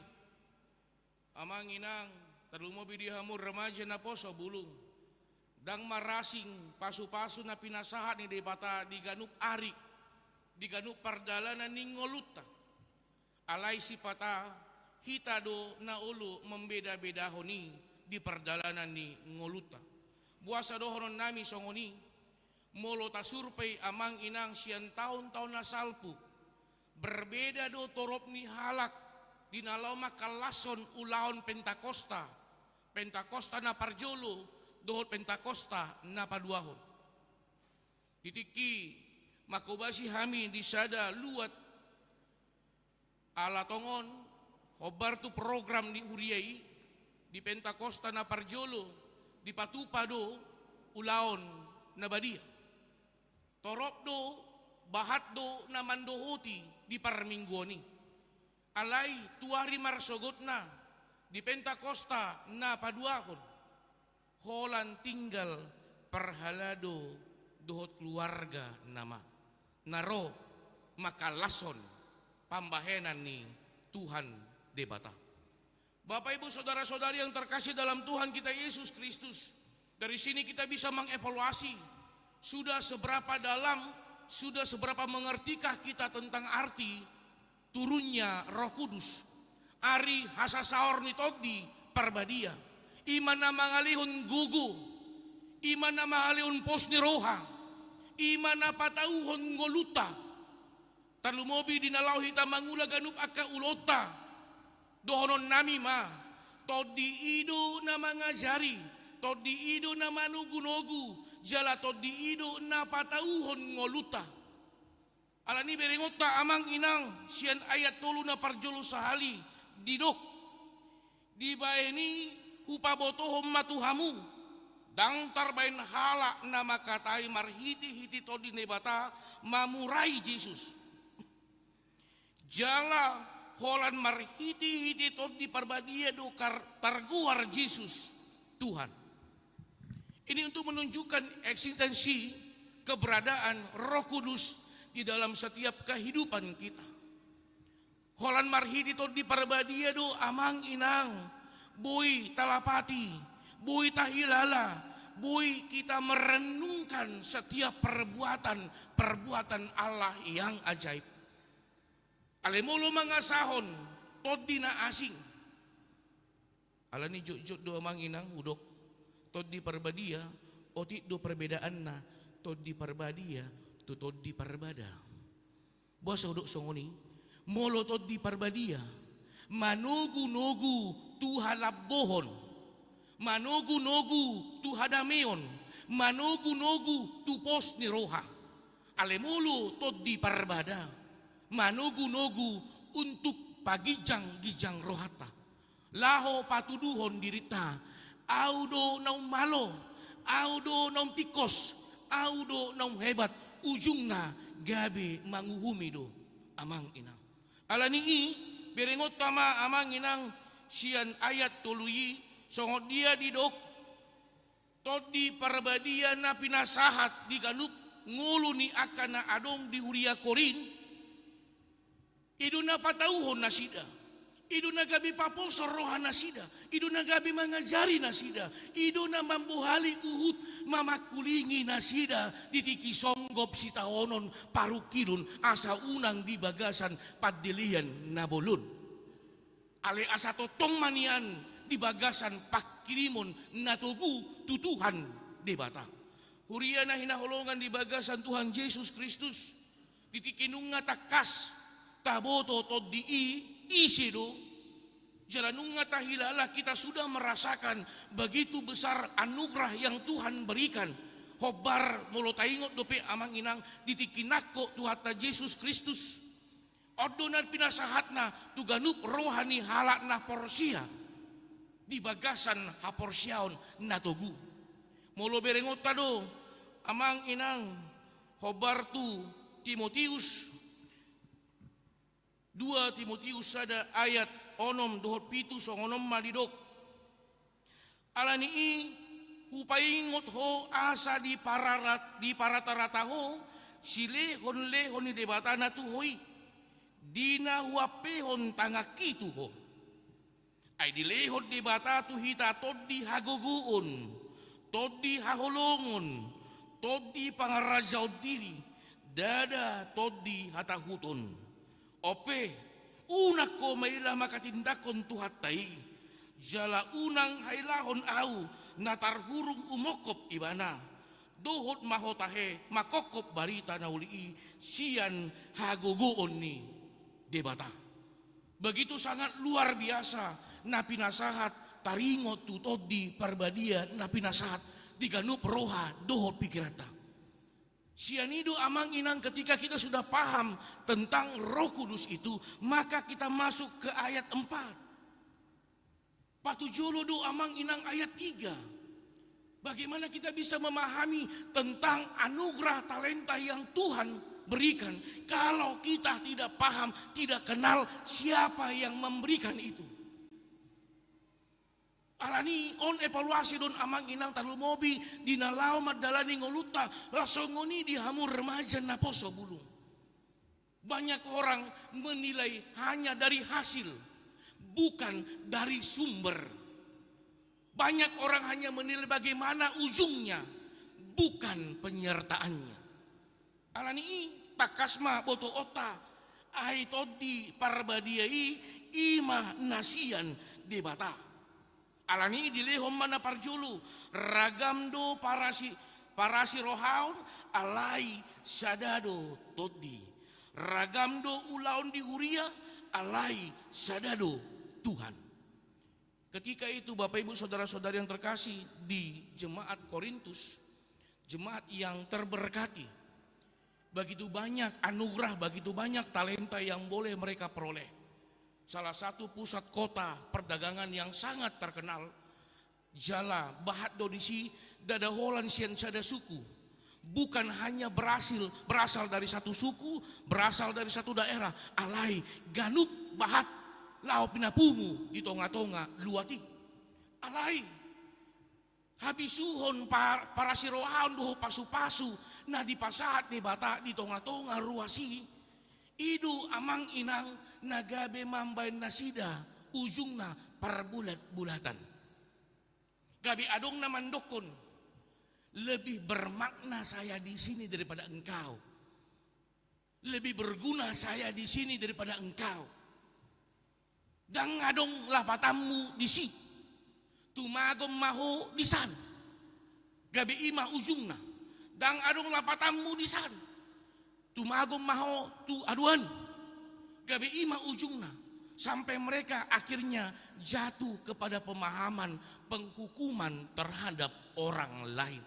amang inang, tarlumobi di hamu remaja naposo bulung, ndang marasing pasu-pasu na pinasahat ni Debata di ganup ari, di ganup pardalanan ni ngolunta. Alai sipata hita do na olo mambeda-bedahon i di pardalanan ni ngolunta. Boasa dohonon nami songon i? Molo tasurvei amang inang sian taon-taon na salpu, berbeda do torop ni halak di na laho mangkallashon ulaon Pentakosta, Pentakosta na parjolo dohot Pentakosta na paduahon. Di tingki mangkobasi hami di sada luat, ala tongon hombar tu program ni huria i, di Pentakosta na parjolo dipatupa do ulaon na badia. Torop do, bahat do na mandohoti di parmingguon i. Alai tu ari marsogotna, di Pentakosta na paduahon, holan tinggal parhalado dohot keluarga nama na ro mangkallashon pambahenan ni Tuhan Debata. Bapak, Ibu, saudara-saudari yang terkasih dalam Tuhan kita Yesus Kristus, dari sini kita bisa mengevaluasi, sudah seberapa dalam, sudah seberapa mengertikah kita tentang arti turunnya Roh Kudus? Ari hasasaor ni Tondi Parbadia, i ma na mangalehon gogo, i ma na mangalehon pos ni roha, i ma na patauhon ngolunta. Tarlumobi di na laho hita mangula ganup angka ulaonta, dohonon nami ma, Tondi i do na mangajari, Tondi i do na manogu-nogu, jala Tondi i do na patauhon ngolunta. Alani i berengonta amang inang, sian ayat tolu na parjolo sahali didok, dibahen i hupabotohon ma tu hamu, ndang tarbahen halak na mangkatai marhite-hite Tondi Debata mamurai Jesus. Jala holan marhite-hite Tondi Parbadia do kar-, targoar Jesus Tuhan. Ini untuk menunjukkan eksistensi keberadaan Roh Kudus di dalam setiap kehidupan kita. Holan marhite Tondi Parbadia do amang inang, boi talapati, boi tahilala, boi kita merenungkan setiap perbuatan-perbuatan Allah yang ajaib. Alai molo mangasahon tondi na asing, alani jotjot do amang inang hudok, Tondi Parbadia, otik do perbedaanna Tondi Parbadia tu Tondi Parbada. Boasa hudok songon i? Molo Tondi Parbadia, manogu-nogu tu halambohon, manogu-nogu tu hadameon, manogu-nogu tu pos ni roha. Alai molo Tondi Parbada, manogu-nogu untuk paginjang-ginjang rohanta, laho patuduhon dirinta, au do naung malo, au do naung tingkos, au do naung hebat, ujungna gabe manguhumi do, amang inang. Alani i, berengonta ma amang inang sian ayat tolu i, songon dia didok, Tondi Parbadia na pinasahat di ganup ngolu ni angka na adong di huria Korint, i do na patauhon nasida, i do na gabe paposo roha nasida, i do na gabe mangajari nasida, i do na mambohali huhut mamangkulingi nasida di tingki songgop sitaonon parungkilon asa unang di bagasan pandelean na bolon. Alai asa tongtong ma nian di bagasan pangkirimon na togu tu Tuhan Debata. Huria na hinaholongan di bagasan Tuhan Jesus Kristus, di tingki nunga tangkas taboto tondi i ise do, jala nunga tahilala kita sudah merasakan begitu besar anugerah yang Tuhan berikan. Hombar molo taingot dope amang inang di tingki nangkok Tuhanta Jesus Kristus. On do na pinasahatna tu ganup roha ni halak na porsea di bagasan haporseaon na togu. Molo berengonta do, amang inang, hombar tu Timotius, dua Timotius sada ayat onom dohot pitu, songon on ma didok. Ala ni i, hupaingot ho asa dipararat-, diparatarata ho silehonlehon ni Debata na tu ho i, di na huampehon tanganki tu ho. Ai dilehon Debata tu hita tondi hagogoon, tondi haholongon, tondi pangarajaon diri, ndada tondi hatahuton. On pe, unang ho maila manghatindanghon Tuhanta i, jala unang hailahon ahu na tarhurung umongkop ibana. Dohot ma ho tahe manghophop barita na uli i sian hagogoon ni Debata. Begitu sangat luar biasa na pinasahat taringot tu Tondi Parbadia na pinasahat di ganup roha dohot pingkiranta. Sian i do, amang inang, ketika kita sudah paham tentang Roh Kudus itu, maka kita masuk ke ayat empat. Patujolo do, amang inang, ayat tiga. Bagaimana kita bisa memahami tentang anugerah talenta yang Tuhan berikan kalau kita tidak paham, tidak kenal siapa yang memberikan itu? Ala ni on evaluasi do on, amang inang, tarlumobi di na laho mandalani ngolunta, laos songon i di hamu remaja naposo bulung. Banyak orang menilai hanya dari hasil, bukan dari sumber. Banyak orang hanya menilai bagaimana ujungnya, bukan penyertaannya. Ala ni i, tangkas ma botoonta, ai Tondi Parbadia i, i ma na sian Debata. Ala ni i dilehon ma na parjolo, ragam do parasi-, parasirohaon, alai sada do Tondi. Ragam do ulaon di huria, alai sada do Tuhan. Ketika itu, Bapak, Ibu, saudara-saudari yang terkasih, di jemaat Korintus, jemaat yang terberkati, begitu banyak anugerah, begitu banyak talenta yang boleh mereka peroleh. Salah satu pusat kota perdagangan yang sangat terkenal, jala bahat do disi, ndada holan sian sada suku. Bukan hanya berhasil, berasal dari satu suku, berasal dari satu daerah, alai ganup bahat laho pinapungu di tonga-tonga luat i. Alai habisuhon, par-, parasirohaon dohot pasu-pasu na dipasahat Debata di tonga-tonga ruas i, i do, amang inang, na gabe mambahen nasida ujungna parbulat-bulatan. Gabe adong na mandokkon, lebih bermakna saya di sini daripada engkau. Lebih berguna saya di sini daripada engkau. Ndang adong lapatanmu disi. Tumagon ma ho disan. Gabe i ma ujungna. Ndang adong lapatanmu disan. Tumagon ma ho tu adoan. Gabe i ma ujungna. Sampai mereka akhirnya jatuh kepada pemahaman penghukuman terhadap orang lain.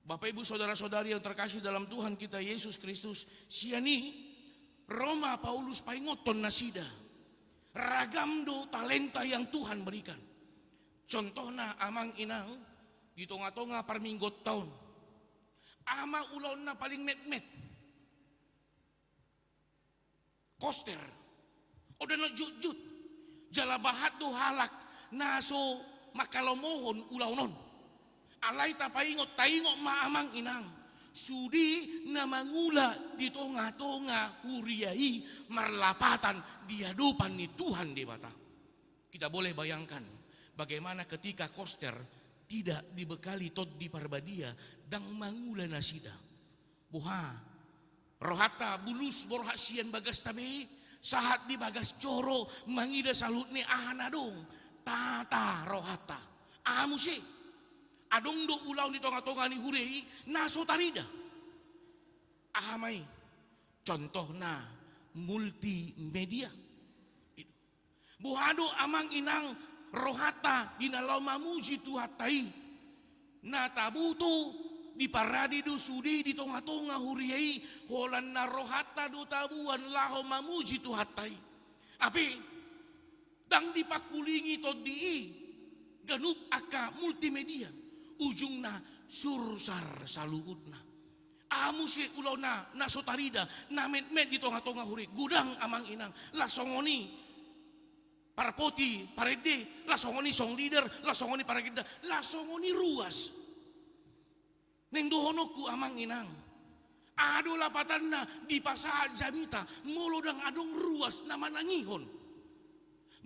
Bapak, Ibu, saudara-saudari yang terkasih dalam Tuhan kita Yesus Kristus, sian i ro ma Paulus paingothon nasida. Ragam do talenta yang Tuhan berikan. Contohna, amang inang, di tonga-tonga parmingguonta on, aha ma ulaon na paling metmet? Koster. Oda na jutjut. Jala bahat do halak na so mangkalomohon ulaon on. Alai tapaingot, taingot ma, amang inang, sude na mangula di tonga-tonga huria i marlapatan di adopan ni Tuhan Debata. Kita boleh bayangkan bagaimana ketika Koster tidak dibekali Tondi Parbadia, ndang mangula nasida. Boha? Rohanta bulus borhat sian bagasta be, sahat di bagas joro, mangida saluhutna aha na adong. Tata rohanta. Aha muse? Adong do ulaon di tonga-tonga ni huria i na so tarida. Aha ma i? Contohna multimedia. Boha do, amang inang, rohanta di na laho mamuji Tuhanta i? Na taboto diparade do sude di tonga-tonga huria i, holan na rohanta do taboan laho mamuji Tuhanta i. Hape, ndang dipangkulingi tondi i ganup angka multimedia, ujungna sursar saluhutna. Aha muse ulaonna na so tarida, na metmet di tonga-tonga huria i? Godang, amang inang, laos songon i parpoti, parende, laos songon i song leader, laos songon i paragenda, laos songon i ruas. Naeng dohononku, amang inang, aha do lapatanna dipasahat jamita molo ndang adong ruas na manangihon,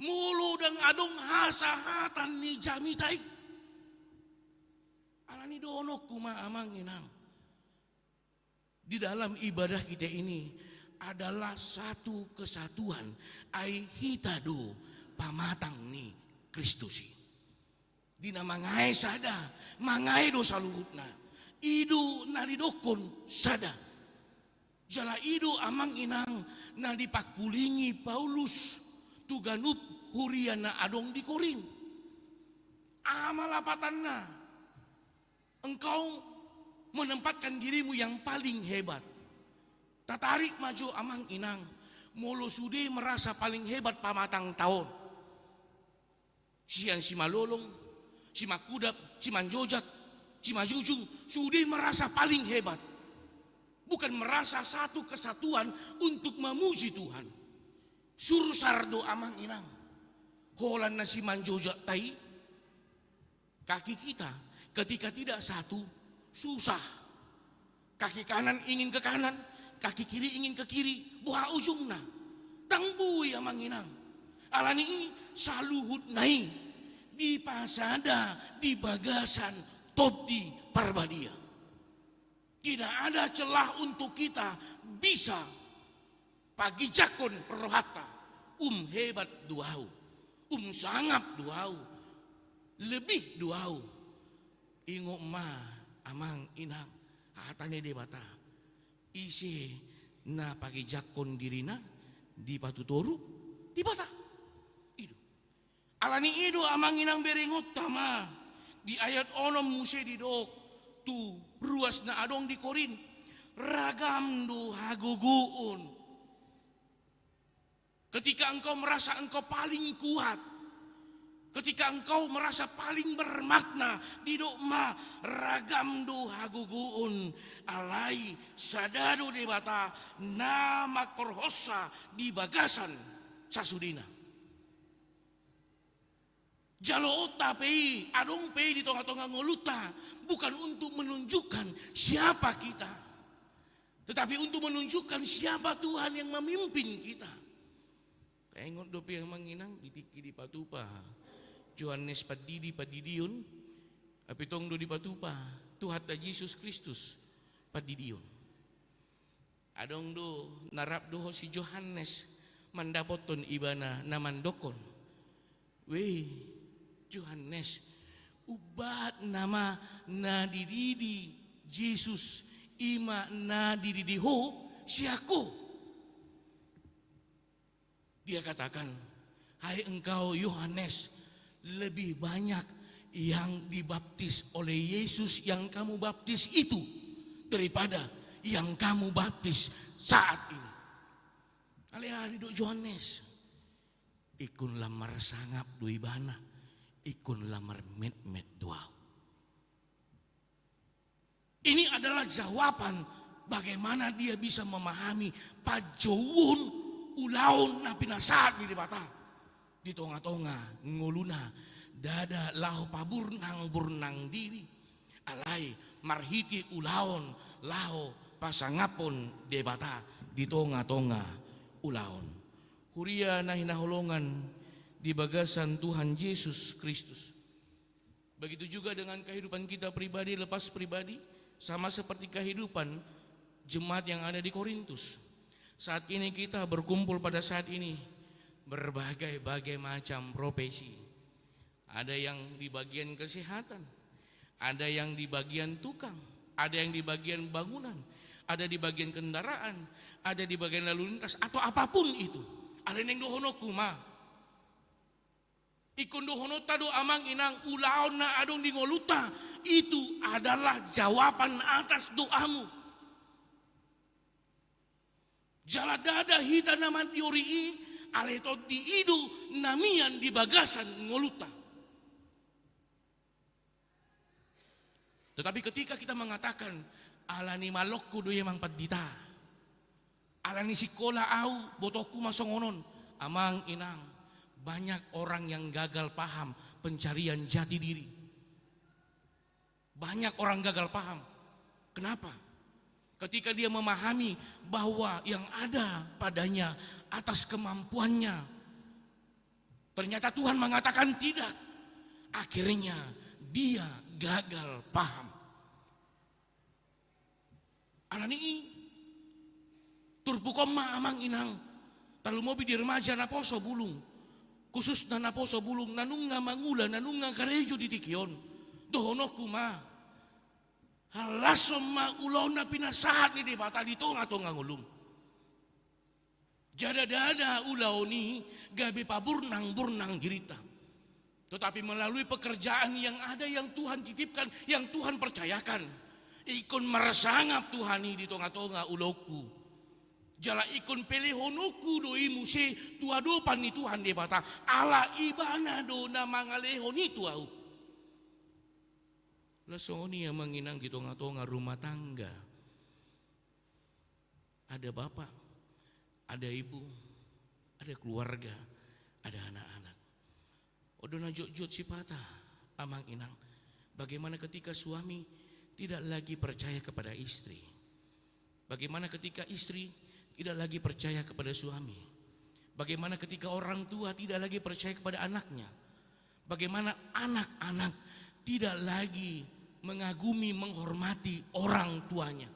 molo ndang adong hasahatan ni jamita i? Alani dohononku ma, amang inang, di dalam ibadah kita ini adalah satu kesatuan, ai hita do pamatang ni Kristus i. Di na mangae sada, mangae do saluhutna. I do na didokkon sada. Jala i do, amang inang, na dipangkulingi Paulus tu ganup huria na adong di Korint. Aha ma lapatanna? Engkau menempatkan dirimu yang paling hebat. Tatarik ma jo, amang inang, molo sude merasa paling hebat pamatangta on. Sian simalolong, simangkudap, simanjojak, simajujung, sude merasa paling hebat. Bukan merasa satu kesatuan untuk memuji Tuhan. Sursar do, amang inang, holan na simanjojakta i. Kaki kita ketika tidak satu, susah. Kaki kanan ingin ke kanan, kaki kiri ingin ke kiri, boha ujungna? Ndang boi, amang inang. Alani i saluhutna i dipasada di bagasan Tondi Parbadia. Tidak ada celah untuk kita bisa paginjangkon rohanta. Um hebat do ahu, um sangap do ahu, lebih do ahu. Ingot ma, amang inang, hata ni Debata: Ise na paginjangkon dirina dipatutoru Debata. I do. Alani i do, amang inang, berengonta ma, di ayat onom muse didok tu ruas na adong di Korint: Ragam do hagogoon. Ketika engkau merasa engkau paling kuat, ketika engkau merasa paling bermakna, didok ma: Ragam do hagogoon, alai sada do Debata na mangkorhonsa di bagasan sasudena. Jaloonta pe i, adong pe i di tonga-tonga ngolunta, bukan untuk menunjukkan siapa kita, tetapi untuk menunjukkan siapa Tuhan yang memimpin kita. Taingot dope, amang inang, di tingki dipatupa Johannes Pandidi pandidion, hape tong do dipatupa Tuhanta Jesus Kristus pandidion. Adong do na rap dohot si Johannes mandapothon ibana, na mandokkon: Weh Johannes, umbahat nama na dididi Jesus, i ma na dididi ho sian ho. Dia katakan: Hai engkau Yohanes, lebih banyak yang dibaptis oleh Yesus yang kamu baptis itu daripada yang kamu baptis saat ini. Alai aha didok Johannes? Ingkon lam marsangap do ibana, ingkon lam marmetmet do ahu. Ini adalah jawaban bagaimana dia bisa memahami panjouon ulaon na pinasahat ni Debata di tonga-tonga ngoluna. Ndada laho paburnang-burnang diri, alai marhite ulaon laho pasangaphon Debata di tonga-tonga ulaon. Huria na hinaholongan di bagasan Tuhan Jesus Kristus. Begitu juga dengan kehidupan kita pribadi, lepas pribadi, sama seperti kehidupan jemaat yang ada di Korintus. Saat ini kita berkumpul pada saat ini, berbagai-bagai macam profesi. Ada yang di bagian kesehatan, ada yang di bagian tukang, ada yang di bagian bangunan, ada di bagian kendaraan, ada di bagian lalu lintas, atau apapun itu. Alai naeng dohononku ma, Ingkon dohononta do amang inang, ulaon na adong di ngolunta, itu adalah jawaban atas doamu. Jala ndada hita na mandiori i, alai tondi i do na mian di bagasan ngolunta. Tetapi ketika kita mengatakan, "Alani malongku do i amang pandita, alani sikola au, botoku ma songon on," amang inang, banyak orang yang gagal paham pencarian jati diri. Banyak orang gagal paham. Kenapa? Ketika dia memahami bahwa yang ada padanya atas kemampuannya, ternyata Tuhan mengatakan tidak. Akhirnya dia gagal paham. Alani i, turpuk on ma amang inang, tarlumobi di remaja naposo bulung, khususna naposo bulung, na nunga mangula, na nunga karejo di tingki on. Dohononku ma, halashon ma ulaon na pinasahat ni Debata di tonga-tonga ngolum. Jala ndada ulaon i gabe paburnang-burnang dirinta. Tetapi melalui pekerjaan yang ada, yang Tuhan titipkan, yang Tuhan percayakan, ingkon marsangap Tuhan i di tonga-tonga ulaonku. Jala ingkon pelehononku do i muse tu adopan ni Tuhan Debata, ala Ibana do na mangalehon i tu ahu. Laos songon i amang inang di tonga-tonga rumah tangga. Ada bapak, ada ibu, ada keluarga, ada anak-anak. On do na jotjot sipata, amang inang. Bagaimana ketika suami tidak lagi percaya kepada istri? Bagaimana ketika istri tidak lagi percaya kepada suami? Bagaimana ketika orang tua tidak lagi percaya kepada anaknya? Bagaimana anak-anak tidak lagi mengagumi, menghormati orang tuanya?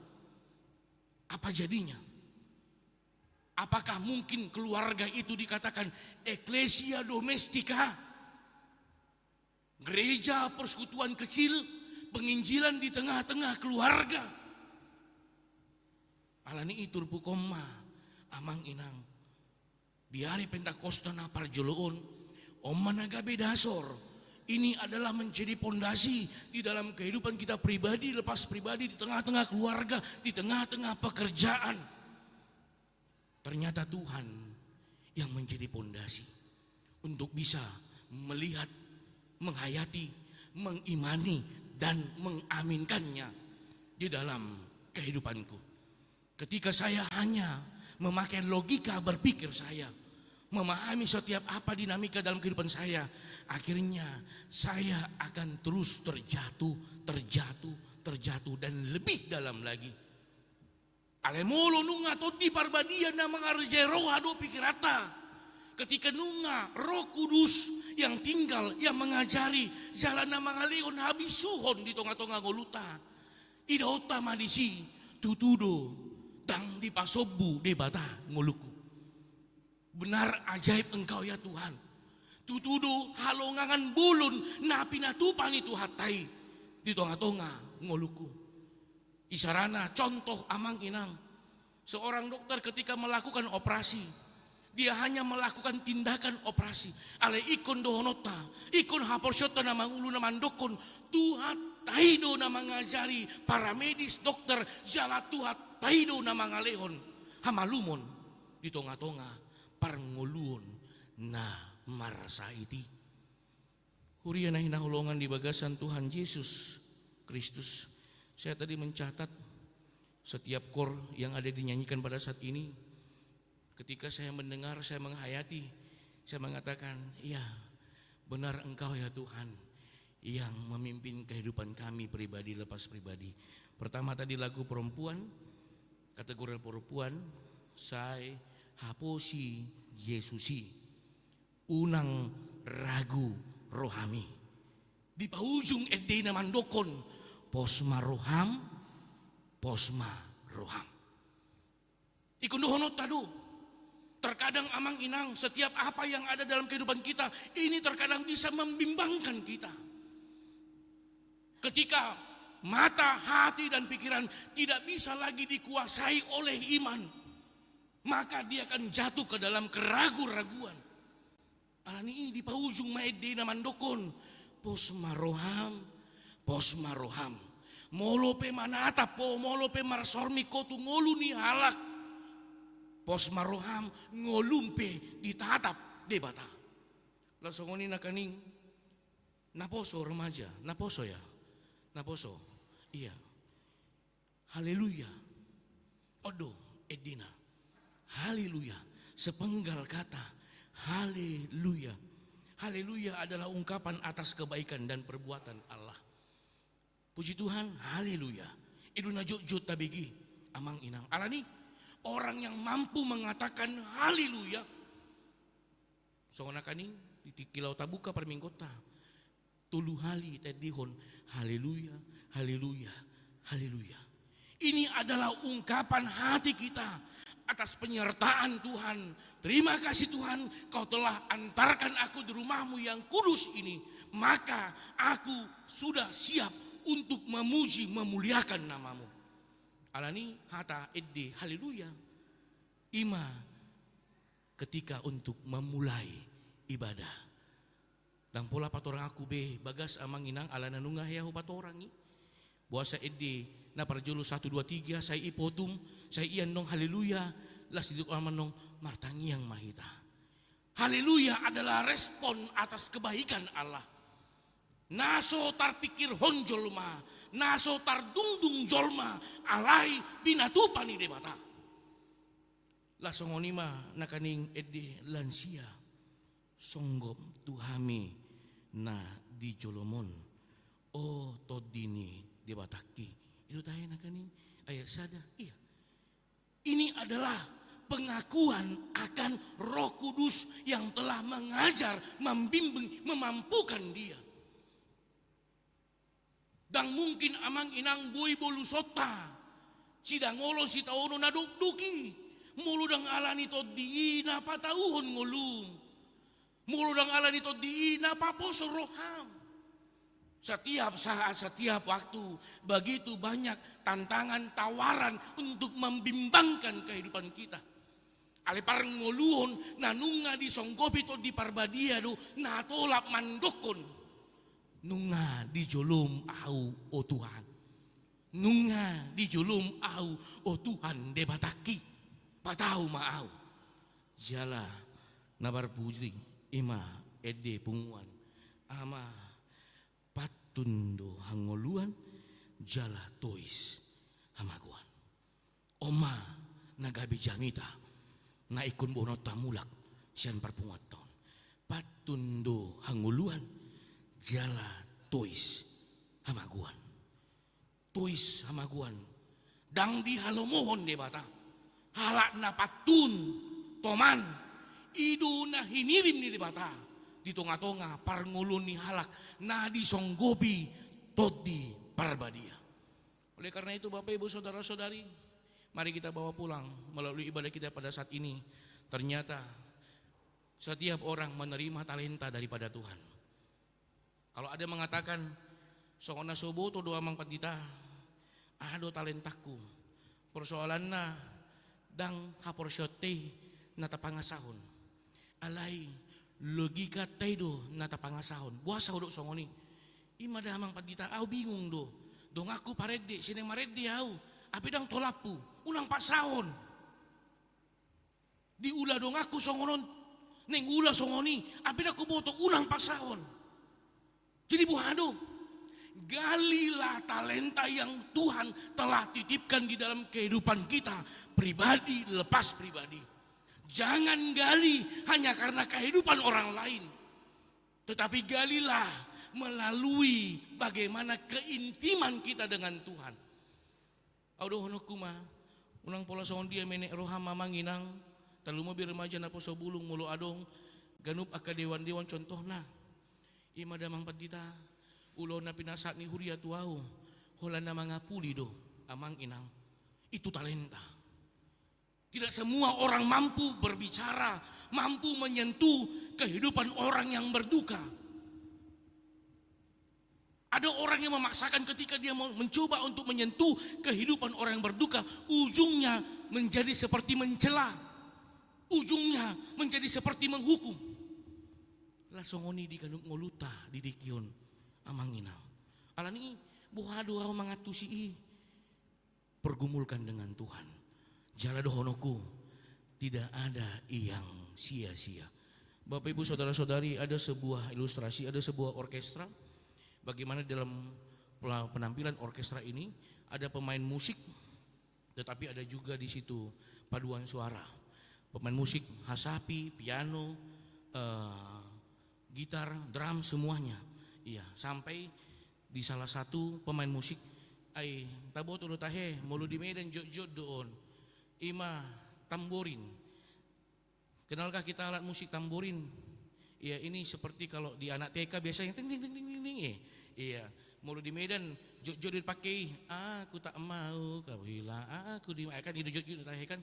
Apa jadinya? Apakah mungkin keluarga itu dikatakan ecclesia domestica? Gereja persekutuan kecil, penginjilan di tengah-tengah keluarga. Alani i turpuk on ma, amang inang. Di ari Pentakosta na parjolo on, on ma na gabe dasor. Ini adalah menjadi pondasi di dalam kehidupan kita pribadi, lepas pribadi, di tengah-tengah keluarga, di tengah-tengah pekerjaan. Ternyata Tuhan yang menjadi pondasi untuk bisa melihat, menghayati, mengimani, dan mengaminkannya di dalam kehidupanku. Ketika saya hanya memakai logika berpikir saya, memahami setiap apa dinamika dalam kehidupan saya, akhirnya saya akan terus terjatuh, terjatuh, terjatuh, dan lebih dalam lagi. Alai molo nunga Tondi Parbadia na mangarajai roha dohot pikiranta, ketika nunga Roh Kudus yang tinggal, yang mengajari, jala na mangalehon habisuhon di tonga-tonga ngolunta, idaonta ma disi, tutu do, ndang dipasombu Debata ngolungku. Benar ajaib Engkau ya Tuhan. Tutu do halongangan bolon na pinatupa ni Tuhanta i di tonga-tonga ngolungku. Isarana contoh amang inang. Seorang dokter ketika melakukan operasi, dia hanya melakukan tindakan operasi. Alai ingkon dohononta, ingkon haporseaonta na mangolu na mandokkon, Tuhanta i do na mangajari paramedis, dokter, jala Tuhanta i do na mangalehon hamalumon di tonga-tonga parngoluon na marsahit i. Huria na hinaholongan di bagasan Tuhan Yesus Kristus, saya tadi mencatat setiap kor yang ada dinyanyikan pada saat ini. Ketika saya mendengar, saya menghayati, saya mengatakan, "Ya, benar Engkau ya Tuhan yang memimpin kehidupan kami pribadi lepas pribadi." Pertama tadi lagu perempuan, kategori perempuan, "Sai haposi Jesus i, unang ragu rohami." Di paujung ende i na mandokkon, "Pos ma roham, pos ma roham." Ingkon dohononta do. Terkadang amang inang, setiap apa yang ada dalam kehidupan kita, ini terkadang bisa membimbangkan kita. Ketika mata, hati, dan pikiran tidak bisa lagi dikuasai oleh iman, maka dia akan jatuh ke dalam keragu-raguan. Alani i dipaujung ma ende na mandokkon, pos ma roham, pos ma roham. Molo pe manatap ho, molo pe marsormik ho tu ngolu ni halak, pos ma roham, ngolum pe ditatap Debata. Laos songon i nangkaning, naposo remaja, naposo ya, naposo, iya. Haleluya. On do endena. Haleluya. Sepenggal kata. Haleluya. Haleluya adalah ungkapan atas kebaikan dan perbuatan Allah. Puji Tuhan, haleluya. I do na jotjot tabege, amang inang. Alani, orang yang mampu mengatakan haleluya, songon nangkaning, di tingki laho tabuka parmingguonta, tolu hali taendehon, haleluya, haleluya, haleluya. Ini adalah ungkapan hati kita atas penyertaan Tuhan. Terima kasih Tuhan, Kau telah antarkan aku di rumah-Mu yang kudus ini. Maka aku sudah siap untuk memuji, memuliakan nama-Mu. Alani hata ende haleluya, i ma ketika untuk memulai ibadah. Ndang pola patoranganku be bagas, amang inang, ala na nunga hea hupatorang i. Boasa ende na parjolo satu dua tiga, sai i potum, sai i annon haleluya, laos didok amang annon, martangiang ma hita. Haleluya adalah respon atas kebaikan Allah. Na so tarpikirhon jolma, na so tardungdung jolma, alai pinatupa ni Debata. Laos songon i ma nangkaning ende lansia, songgop tu hami na di jolom on, o Tondi ni Debatangki. I do tahe nangkaning ayat sada, iya. Ini adalah pengakuan akan Roh Kudus yang telah mengajar, membimbing, memampukan dia. Ndang mungkin, amang inang, boi bolusonta sidangolon sitaonon na dokdok i, molo ndang alani Tondi i na patauhon ngolum, molo ndang alani Tondi i na paposo roham. Setiap saat, setiap waktu, begitu banyak tantangan, tawaran untuk membimbangkan kehidupan kita. Alai parngoluon na nunga disonggopi Tondi Parbadia do na tolap mandokkon, nunga di jolom ahu, o Tuhan. Nunga di jolom ahu, o Tuhan Debatangki. Patau ma ahu. Jala na parpudi i ma ende punguan, ama, pantun do hangoluan jala tois hamagoan. On ma na gabe jamita na ingkon boanonta mulak sian parpunguanta on. Pantun do hangoluan jala tois hamagoan. Tois hamagoan ndang dihalomohon Debata. Halak na pantun, toman, i do na hinirim ni Debata di tongatonga parngoluon ni halak na disonggopi Tondi Parbadia. Oleh karena itu, Bapak, Ibu, saudara-saudari, mari kita bawa pulang melalui ibadah kita pada saat ini. Ternyata setiap orang menerima talenta daripada Tuhan. Kalau ada mengatakan, songon na so huboto do, amang pandita, aha do talentangku? Persoalanna, ndang haporseaonta i na tapangasahon. Alai logikanta i do na tapangasahon. Boasa hudok songon i? I ma da, amang pandita, ahu bingung do. Donganku parende, sian na marende ahu, hape ndang tolaphu, unang paksahon. Diula donganku songon on, naeng ula songon i, hape ndang huboto, unang paksahon. Jadi boha do? Galilah talenta yang Tuhan telah titipkan di dalam kehidupan kita, pribadi lepas pribadi. Jangan gali hanya karena kehidupan orang lain, tetapi galilah melalui bagaimana keintiman kita dengan Tuhan. Ahu dohononku ma, unang pola songon dia menek roham, amang inang, tarlumobi remaja naposo bulung, molo adong, ganup angka dewan-dewan contohna. I ma da, amang pandita, ulaon na pinasahat ni huria tu ahu, holan na mangapuli do, amang inang. Itu talenta. Tidak semua orang mampu berbicara, mampu menyentuh kehidupan orang yang berduka. Ada orang yang memaksakan ketika dia mau mencoba untuk menyentuh kehidupan orang yang berduka, ujungnya menjadi seperti mencela, ujungnya menjadi seperti menghukum. Laos songon i di ganup ngolunta di tingki on, amang inang. Alani i, boha do ahu mangantusi i? Pergumulkan dengan Tuhan. Jala dohononku, tidak ada yang sia-sia. Bapak, Ibu, saudara-saudari, ada sebuah ilustrasi, ada sebuah orkestra. Bagaimana dalam pela-, penampilan orkestra ini, ada pemain musik, tetapi ada juga di situ paduan suara. Pemain musik, hasapi, piano, eh, gitar, drum, semuanya. Iya, sampai di salah satu pemain musik, ai, taboto do tahe, molo di Medan jotjot do on. I ma tamborin. Kenalkah kita alat musik tamborin? Iya, ini seperti kalau di anak T K biasanya ting, ting, ting, ting, ting, ting, eh. Iya, molo di Medan jotjot dipake i, "Aku tak mau kau hilang, aku di," eh, kan i do jotjot tahe kan,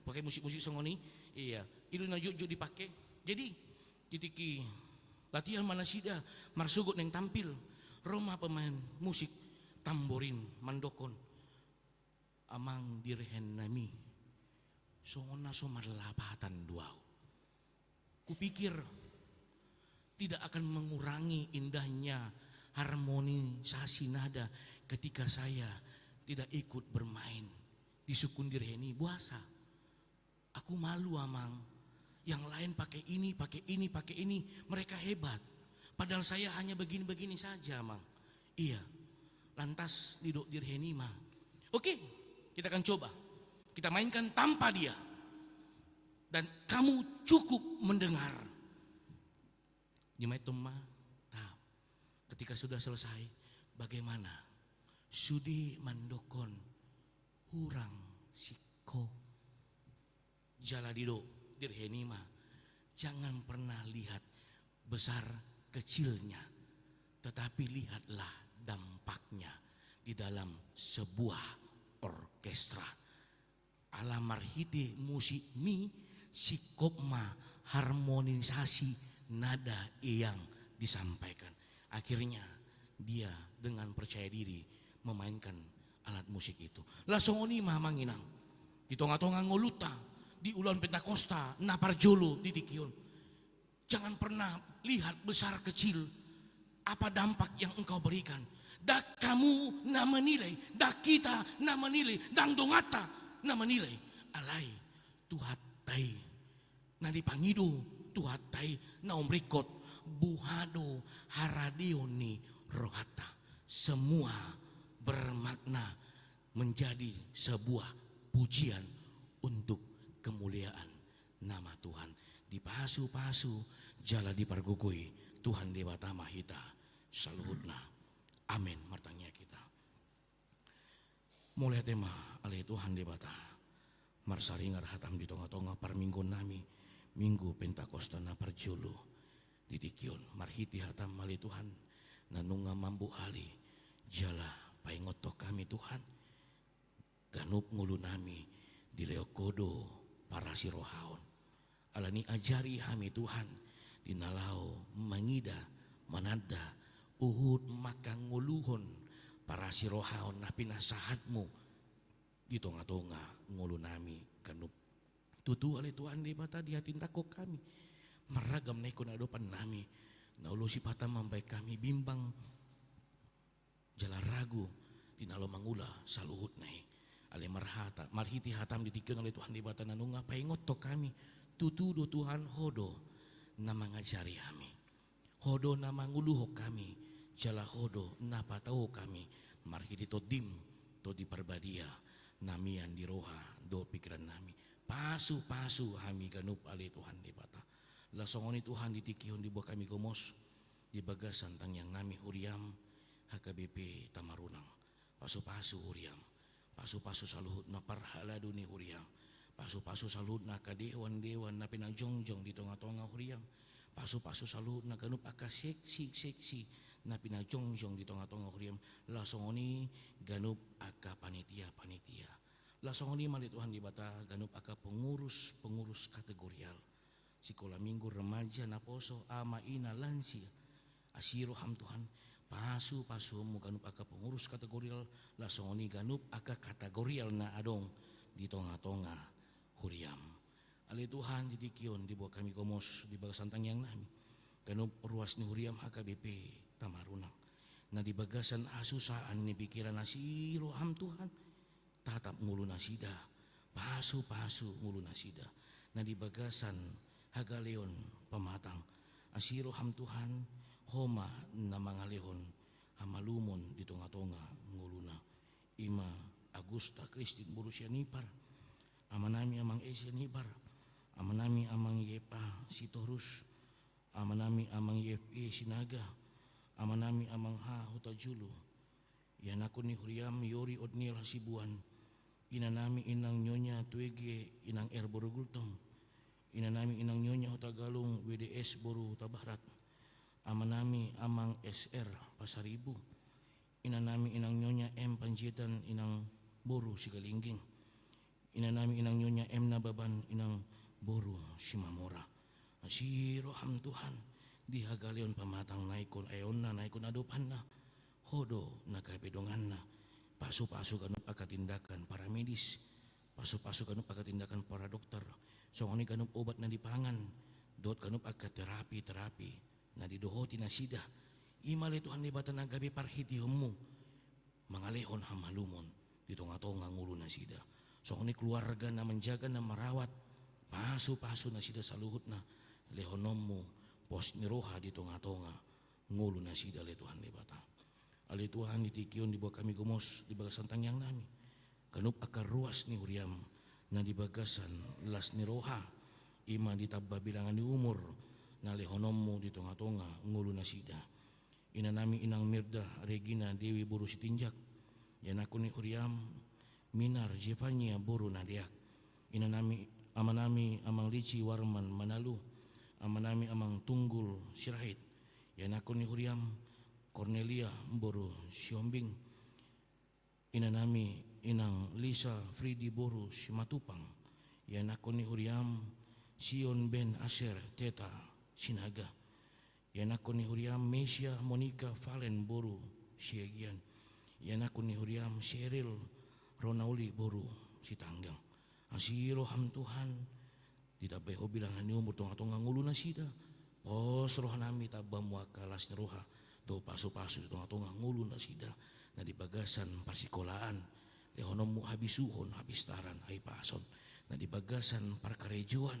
pakai musik-musik songon i. Iya, i do na jotjot dipake. Jadi, di tingki latihan ma nasida, marsogot naeng tampil, ro ma pemain musik tamborin mandokkon, "Amang dirhen nami, songon na so marlapatan do ahu. Kupikir tidak akan mengurangi indahnya harmonisasi nada ketika saya tidak ikut bermain di sungkun dirhen i, boasa? Aku malu, Amang. Yang lain pakai ini, pakai ini, pakai ini. Mereka hebat. Padahal saya hanya begini-begini saja, Amang." Iya. Lantas didok dirhen i ma, "Oke, kita akan coba. Kita mainkan tanpa dia. Dan kamu cukup mendengar." Dimainhon ma, tap. Ketika sudah selesai, bagaimana? Sude mandokkon, "Hurang singkop." Jala didok dirhen i ma, "Jangan pernah lihat besar kecilnya, tetapi lihatlah dampaknya di dalam sebuah orkestra. Ala marhite musikmi, singkop ma harmonisasi nada yang disampaikan." Akhirnya dia dengan percaya diri memainkan alat musik itu. Laos songon i ma, amang inang, di tonga-tonga ngolunta, di ulaon Pentakosta na parjolo di tingki on. Jangan pernah lihat besar kecil apa dampak yang engkau berikan. Ndang hamu na menilai, ndang hita na menilai, ndang donganta na menilai. Alai Tuhanta i na dipangido, Tuhanta i na umringkot, boha do haradeon ni rohanta. Semua bermakna menjadi sebuah pujian untuk kemuliaan nama Tuhan. Dipasu-pasu jala dipargogoi Tuhan Debata ma hita saluhutna. Amen. Martangiang hita. Mauliate ma ale Tuhan Debata, marsaringar hatam di tonga-tonga parmingguon nami, Minggu Pentakosta na parjolo di tingki on. Marhite hatam ale Tuhan, na nunga mambuhali, jala paingothon hami Tuhan, ganup ngolu nami dilehon Ho do parasirohaon. Alani ajari hami Tuhan, di na laho mangida, mananda, huhut mangkangoluhon parasirohaon na pinasahatmu di tonga-tonga ngolu nami ganup. Tutu ale Tuhan Debata, dihatindanghon hami, marragam na ingkon adopan nami, na ulos sipata mambahen hami bimbang jala ragu di na laho mangula saluhutna i. Alai marhata, marhite hatam di tingki on ale Tuhan Debata na nunga paingothon hami, tutu do Tuhan Ho do na mangajari hami. Ho do na manguluhon hami, jala Ho do na patauhon hami, marhite Tondim, Tondi Parbadia, na mian di roha dohot pingkiran nami. Pasu-pasu hami ganup ale Tuhan Debata. Laos songon i Tuhan di tingki on diboan hami gomos, di bagasan tangiang nami huriam, H K B P Tamarunang. Pasu-pasu huriam. Pasu-pasu saluhutna parhalado ni huriam. Pasu-pasu saluhutna angka dewan-dewan na pinajongjong di tonga-tonga huriam. Pasu-pasu saluhutna ganup angka seksi-seksi na pinajongjong di tonga-tonga huriam. Laos songon i ganup angka panitia-panitia. Laos songon i ma ale Tuhan Debata ganup angka pengurus-pengurus kategorial. Sikola minggu, remaja, naposo, ama, ina, lansia. Asi roham Tuhan, pasu-pasuonmu ganup angka pengurus kategorial, laos songon i ganup angka kategorial na adong di tonga-tonga huriam. Ale Tuhan, di tingki on diboan hami gomos di bagasan tangiang nami. Ganup ruas ni huriam H K B P Tamarunang, na di bagasan hasusaan ni pikiran asi roham Tuhan, tatap ngolu nasida, pasu-pasu ngolu nasida, na di bagasan hagaleon pamatang asi roham Tuhan, Ho ma na mangalehon hamalumon di tonga-tonga ngoluna. I ma Agusta Kristin boru Sianipar, amanami amang E Sianipar, amanami amang Yepa Sitorus, amanami amang F E Sinaga, amanami amang H Hutajulu, ianakkon ni huriam Yori Otniel Hasibuan, inanami inang Nyonya Tuege inang R boru Gultom, inanami inang Nyonya Hutagalung W D S boru Tabarat, amanami amang S R Pasaribu, inanami inang Nyonya M Panjaitan inang boru Sigalingging, inanami inang Nyonya M Nababan inang boru Simamora. Asi roham Tuhan, di hagaleon pamatang na ingkon aeonna, na ingkon adopanna, Ho do na gabe donganna. Pasu-pasu ganup angka tindakan paramedis, pasu-pasu ganup angka tindakan paradokter, songon i ganup obat na dipangan dohot ganup angka terapi-terapi na didohoti nasida. I ma ale Tuhan Debata na gabe parhiteionmu mangalehon hamalumon di tonga-tonga ngolu nasida. Songon i keluarga na manjaga, na marawat, pasu-pasu nasida saluhutna, lehononmu pos ni roha di tonga-tonga ngolu nasida ale Tuhan Debata. Ale Tuhan, di tingki on diboan hami gomos di bagasan tangiangnami ganup angka ruas ni huriam na di bagasan las ni roha, i ma ditamba bilangan ni umur na lehononmu di tonga-tonga ngolu nasida. Inanami inang Mirda Regina Dewi boru Sitinjak, ianakkon ni huriam Minar Zefania boru Nadeak, inanami, amanami amang Lici Warman Manalu, amanami amang Tunggul Sirait, ianakkon ni huriam Kornelia boru Sihombing, inanami inang Lisa Fridi boru Simatupang, ianakkon ni huriam Sion ben Aser Teta Sinaga, ianakkon ni huriam Mesia Monika Valen boru Siagian, ianakkon ni huriam Seril Ronauli boru Sitanggang. Asi roham Tuhan, ditambai ho bilangan ni umur tonga-tonga ngolu nasida. Pos rohanami, tambamu angka las ni roha dohot pasu-pasu di tonga-tonga ngolu nasida. Na di bagasan parsikolaan, lehononmu habisuhon, hapistaran, hahipason. Na di bagasan parkarejoan,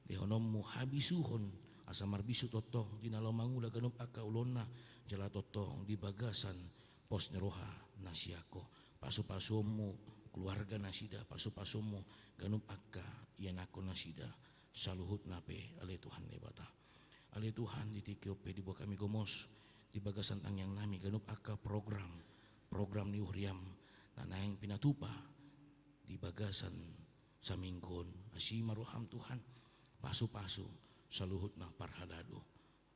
lehononmu habisuhon asa marbisuk tongtong di na laho mangula ganup angka ulaonna, jala tongtong di bagasan pos ni roha na sian ho. Pasu-pasuonmu keluarga nasida, pasu-pasuonmu ganup angka ianakkon nasida saluhutna pe ale Tuhan Debata. Ale Tuhan, di tingki on pe diboan hami gomos di bagasan tangiangnami ganup angka program, program ni huriam na naeng pinatupa di bagasan saminggu on. Asi ma roham Tuhan, pasu-pasu saluhutna parhalado.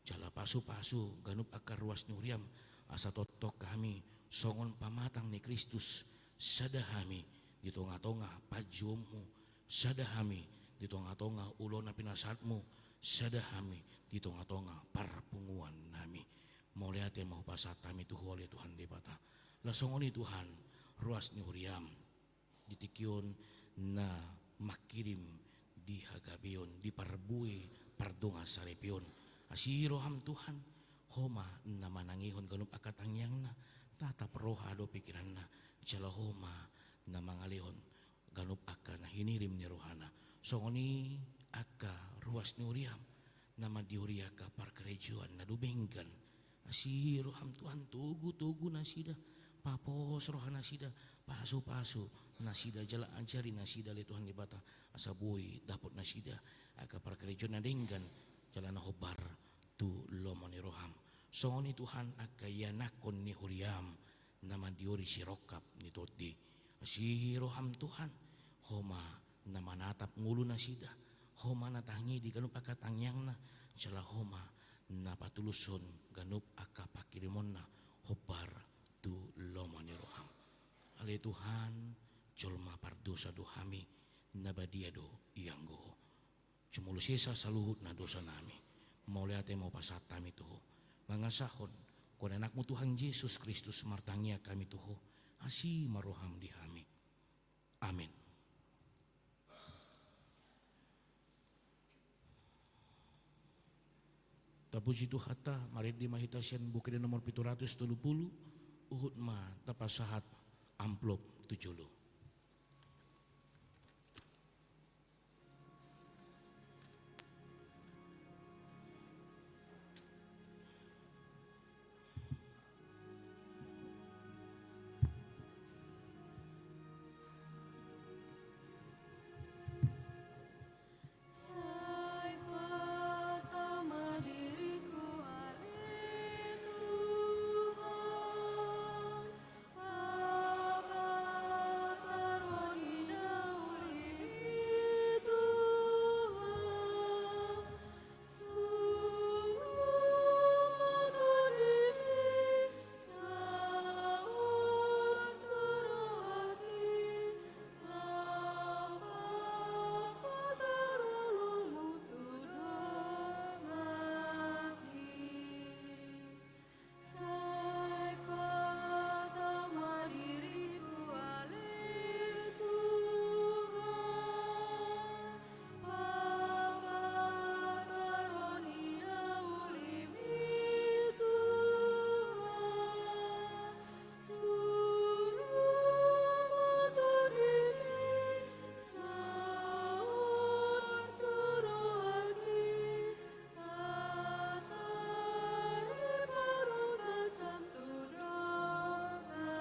Jala pasu-pasu ganup angka ruas ni huriam, asa tongtong hami songon pamatang ni Kristus, sada hami di tonga-tonga panjouonmu, sada hami di tonga-tonga ulaon na pinasahatmu, sada hami di tonga-tonga parpunguannami. Mauliate ma hupasahat hami tu Ho ale Tuhan Debata. Laos songon i Tuhan, ruas ni huriam di tingki on na mangkirim di hagabeon, di parbue pardongansaripeon. Asi roham Tuhan, Ho ma na manangihon ganup angka tangiangna, tatap roha dohot pikiranna, jala Ho ma na mangalehon ganup angka na hinirim ni rohana. Songon i angka ruas ni huriam na mandiori angka parkarejoan na dumenggan. Asi roham Tuhan, togu-togu nasida, papos roha nasida, pasu-pasu nasida, jala ajari nasida ale Tuhan Debata, asa boi dapot nasida angka parkarejoan na denggan jala na hombar tu lomo ni roham. Songon i Tuhan angka ianakkon ni huriam na mandiori sirongkap ni tondi. Asi roham Tuhan, Ho ma na manatap ngolu nasida, Ho ma na tangihon ganup angka tangiangna, jala Ho ma na patulushon ganup angka pangkirimonna hombar tu lomo ni roham. Ale Tuhan, jolma pardosa do hami, na badia do ianggo Ho. Jumolo sesa saluhutna dosanami, mauliate ma hupasahat hami tu Ho. Mangasahon goar ni Anakmu Tuhan Jesus Kristus martangiang hami tu Ho, asi ma roham di hami. Amen. Puji Tuhanta, marende ma hita sian Buku Ende nomor pitu ratus tolu pulu, huhut ma tapasahat amplop tu jolo. Sai patama diriku ale Tuhan, papatar ma di na uli Tuhan. Sai patama diriku ale Tuhan, papatar ma di na uli Tuhan. Suru ma tu diri, saur tu rohaki, patar ma parhorasan tu donganki.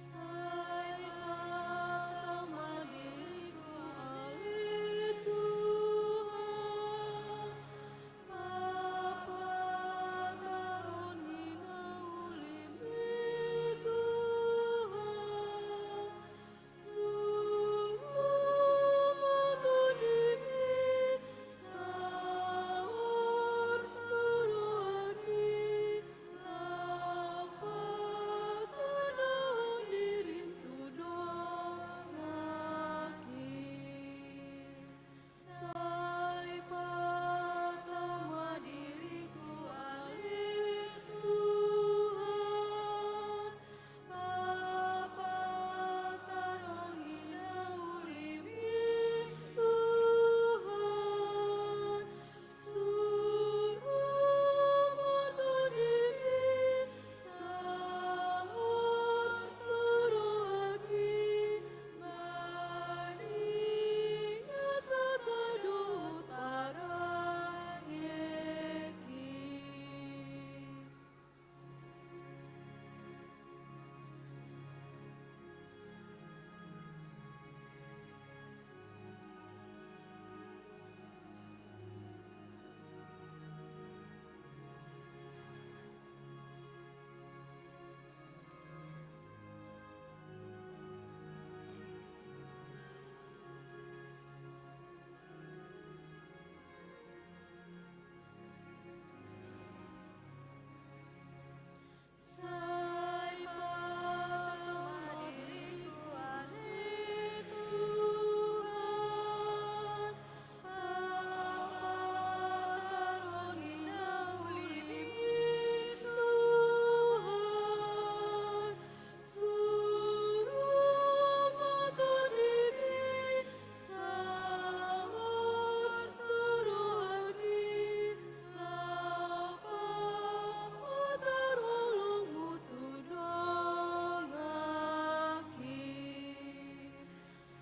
Sai patama diriku ale Tuhan, papatar ma di na uli Tuhan. Sai patama diriku ale Tuhan, papatar ma di na uli Tuhan. Suru ma tu diri, saur tu rohaki, badia satadohot parangeki. Sai patama diriku ale Tuhan, papatar ma di na uli Tuhan. Suru ma tu diri, saur tu rohaki, laho papatar holongmu tu donganki.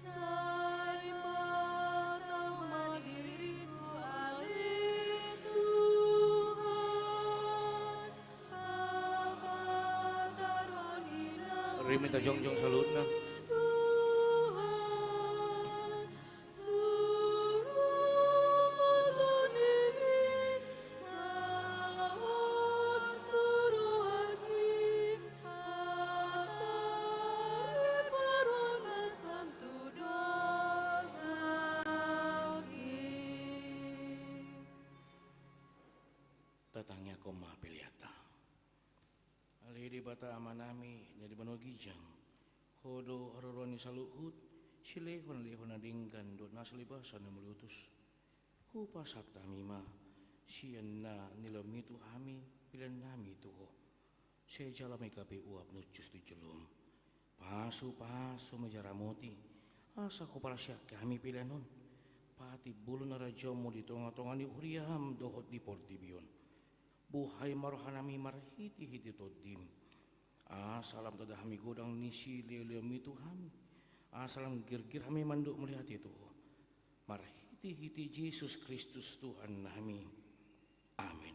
Sai patama diriku ale Tuhan, papatar ma di na uli Tuhan. Rimita jongjong saluhutna. Debata Amanami na di banua ginjang, Ho do haroroan ni saluhut silehonlehon na denggan dohot na so libasan na mauliutus. Hupasahat hami ma sian na nilehonMi tu hami peleannami tu Ho. Sai jalo ma i gabe uap na hushus tu jolom. Pasupasu ma i jala ramoti, asa huparsiak hami pelean on patimbulhon harajaonMu di tongatonga ni huriaM dohot di portibi on. Buhai ma rohanami marhitehite TondiM, asa lam tanda hami godang ni silehonlehonMi tu hami, asa lam girgir hami mandok mauliate tu Ho. Marhitehite Jesus Kristus Tuhannami. Amen.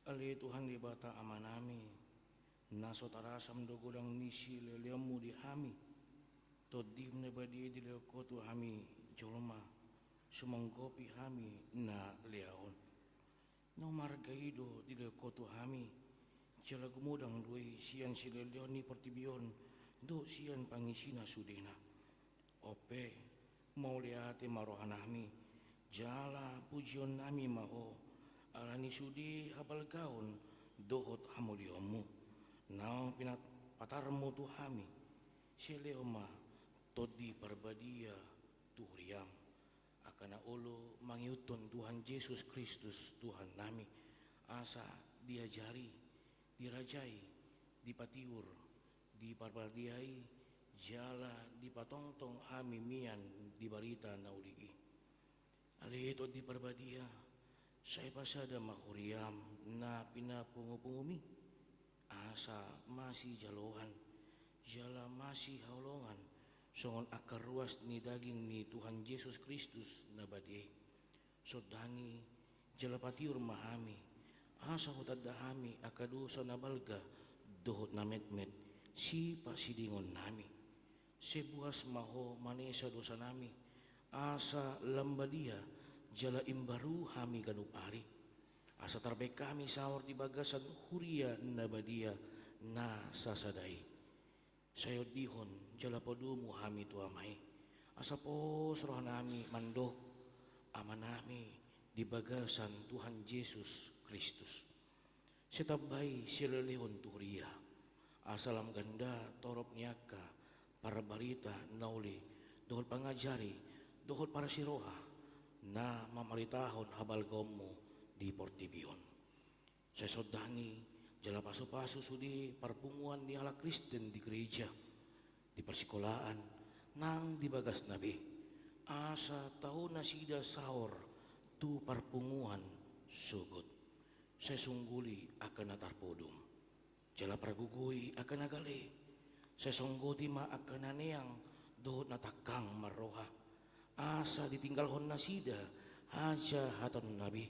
Ale Tuhan Debata Amanami, na so tarasam do godang ni silehonlehonMu di hami, TondiM na badia i dilehon Ho tu hami jolma, sumanggopi hami na lea on. Na umarga i do dilehon Ho tu hami, jala gumodang do i sian silehonlehon ni portibi on dohot sian pangisina sudena. On pe, mauliate ma rohanami, jala pujionnami ma Ho, ala ni sude habalgaon dohot hamolionMu, naung pinapatarMu tu hami. Silehon ma Tondi Parbadia tu huriaM, angka na olo mangihuthon Tuhan Jesus Kristus Tuhannami, asa diajari, dirajai, dipatiur, diparbadiai, jala dipatongtong hami mian di barita na uli i. Ale Tondi Parbadia, sai pasada ma huriaM na pinapungupunguMi, asa masijalohan, jala masihaholongan, songon angka ruas ni daging ni Tuhan Jesus Kristus na badia i. Sondangi jala patiur ma hami, asa hutanda hami angka dosa na balga dohot na metmet sipasidingonnami. Sai buas ma Ho manesa dosanami, asa lam badia jala imbaru hami ganup ari. Asa tarbaen hami saor di bagasan huria na badia na sasada i. Sai ondihon jala padomu hami tu Ama i, asa pos rohanami mandok Amanami di bagasan Tuhan Jesus Kristus. Sai tambai silehonlehon tu huria, asa lam ganda torop ni angka parbarita na uli dohot pangajari dohot parsiroha na mamaritahon habalgaonMu di portibi on. Sai sondangi jala pasupasu sude parpunguan ni halak Kristen di gereja, di parsikolaan, nang di bagasna be, asa tau nasida saor tu parpunguan sogot. Sai sungguli angka na tarpodom, jala pargogoi angka na gale. Sai songgoti ma angka na neang dohot na tangkang marroha, asa ditinggalhon nasida hajahatanna be.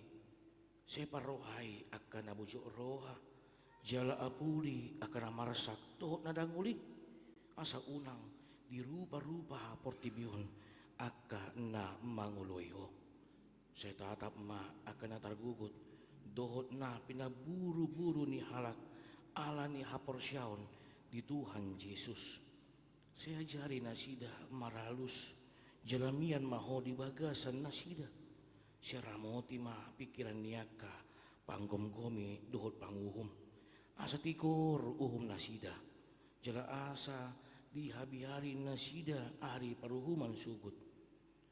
Sai parrohai angka na bujur roha, jala apuli angka na marsak dohot na dangol i, asa unang diruparupa portibi on angka na mangoloi Ho. Sai tatap ma angka na targogot dohot na pinaburuburu ni halak ala ni haporseaon di Tuhan Jesus. Sai ajari nasida maralus, jala mian ma Ho di bagasan nasida. Sai ramoti ma pingkiran ni angka panggomgomi dohot panguhum, asa tigor uhum nasida, jala asa dihabiari nasida ari paruhuman sogot.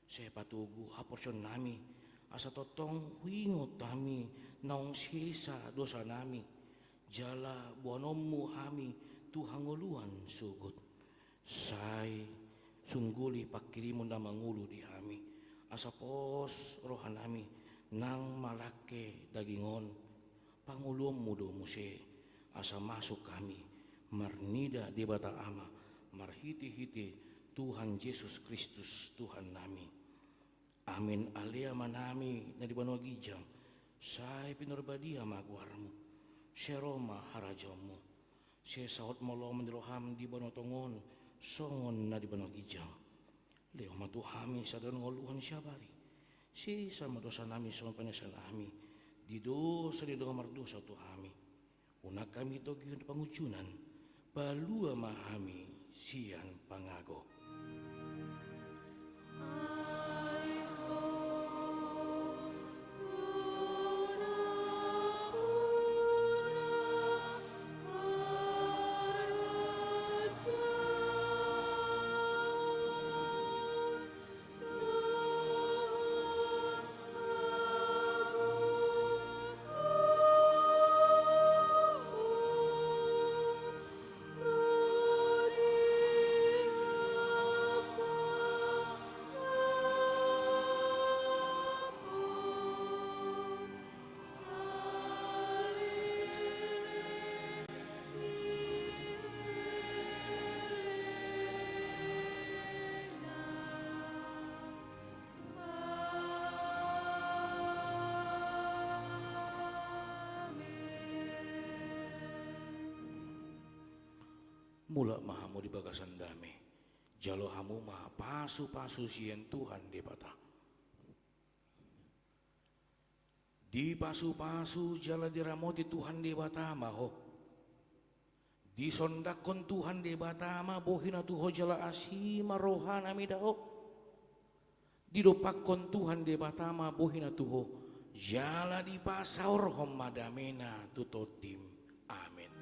Sai patogu haporseaonnami, asa tongtong huingot hami naung sesa dosanami, jala boanonmu hami tu hangoluan sogot. Sai sungguli pangkirimon na mangolu di hami, asa pos rohanami nang manangke daging on. Pangoluonmu do muse, asa masuk hami marnida Debata Ama marhitehite Tuhan Jesus Kristus Tuhannami. Amen. Ale Amanami na di banua ginjang, sai pinarbadia ma goarmu. Sai ro ma harajaonmu. Sai saut ma lomo ni roham di banua tonga on songon na di banua ginjang. Lehon ma tu hami sadari on ngoluhon siapari. Sesa ma dosanami songon panesanami di dosa ni dongan mardosa tu hami. Unang hami togihon tu pangunjunan, palua ma hami sian pangago. Mulak ma hamu di bagasan dame. Jalo hamu ma pasupasu sian Tuhan Debata. Dipasupasu jala diramoti Tuhan Debata ma ho. Disondangkon Tuhan Debata ma bohina tu ho jala asi ma rohana mida ho. Didompakkon Tuhan Debata ma bohina tu ho, jala dipasaorhon ma damena tu tondim. Amen.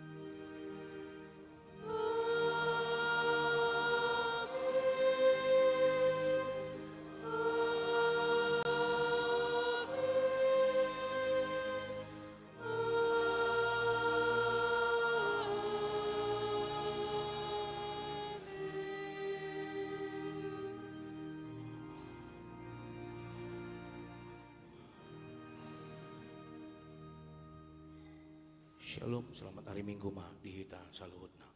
Shalom, selamat hari Minggu ma di hita saluhutna.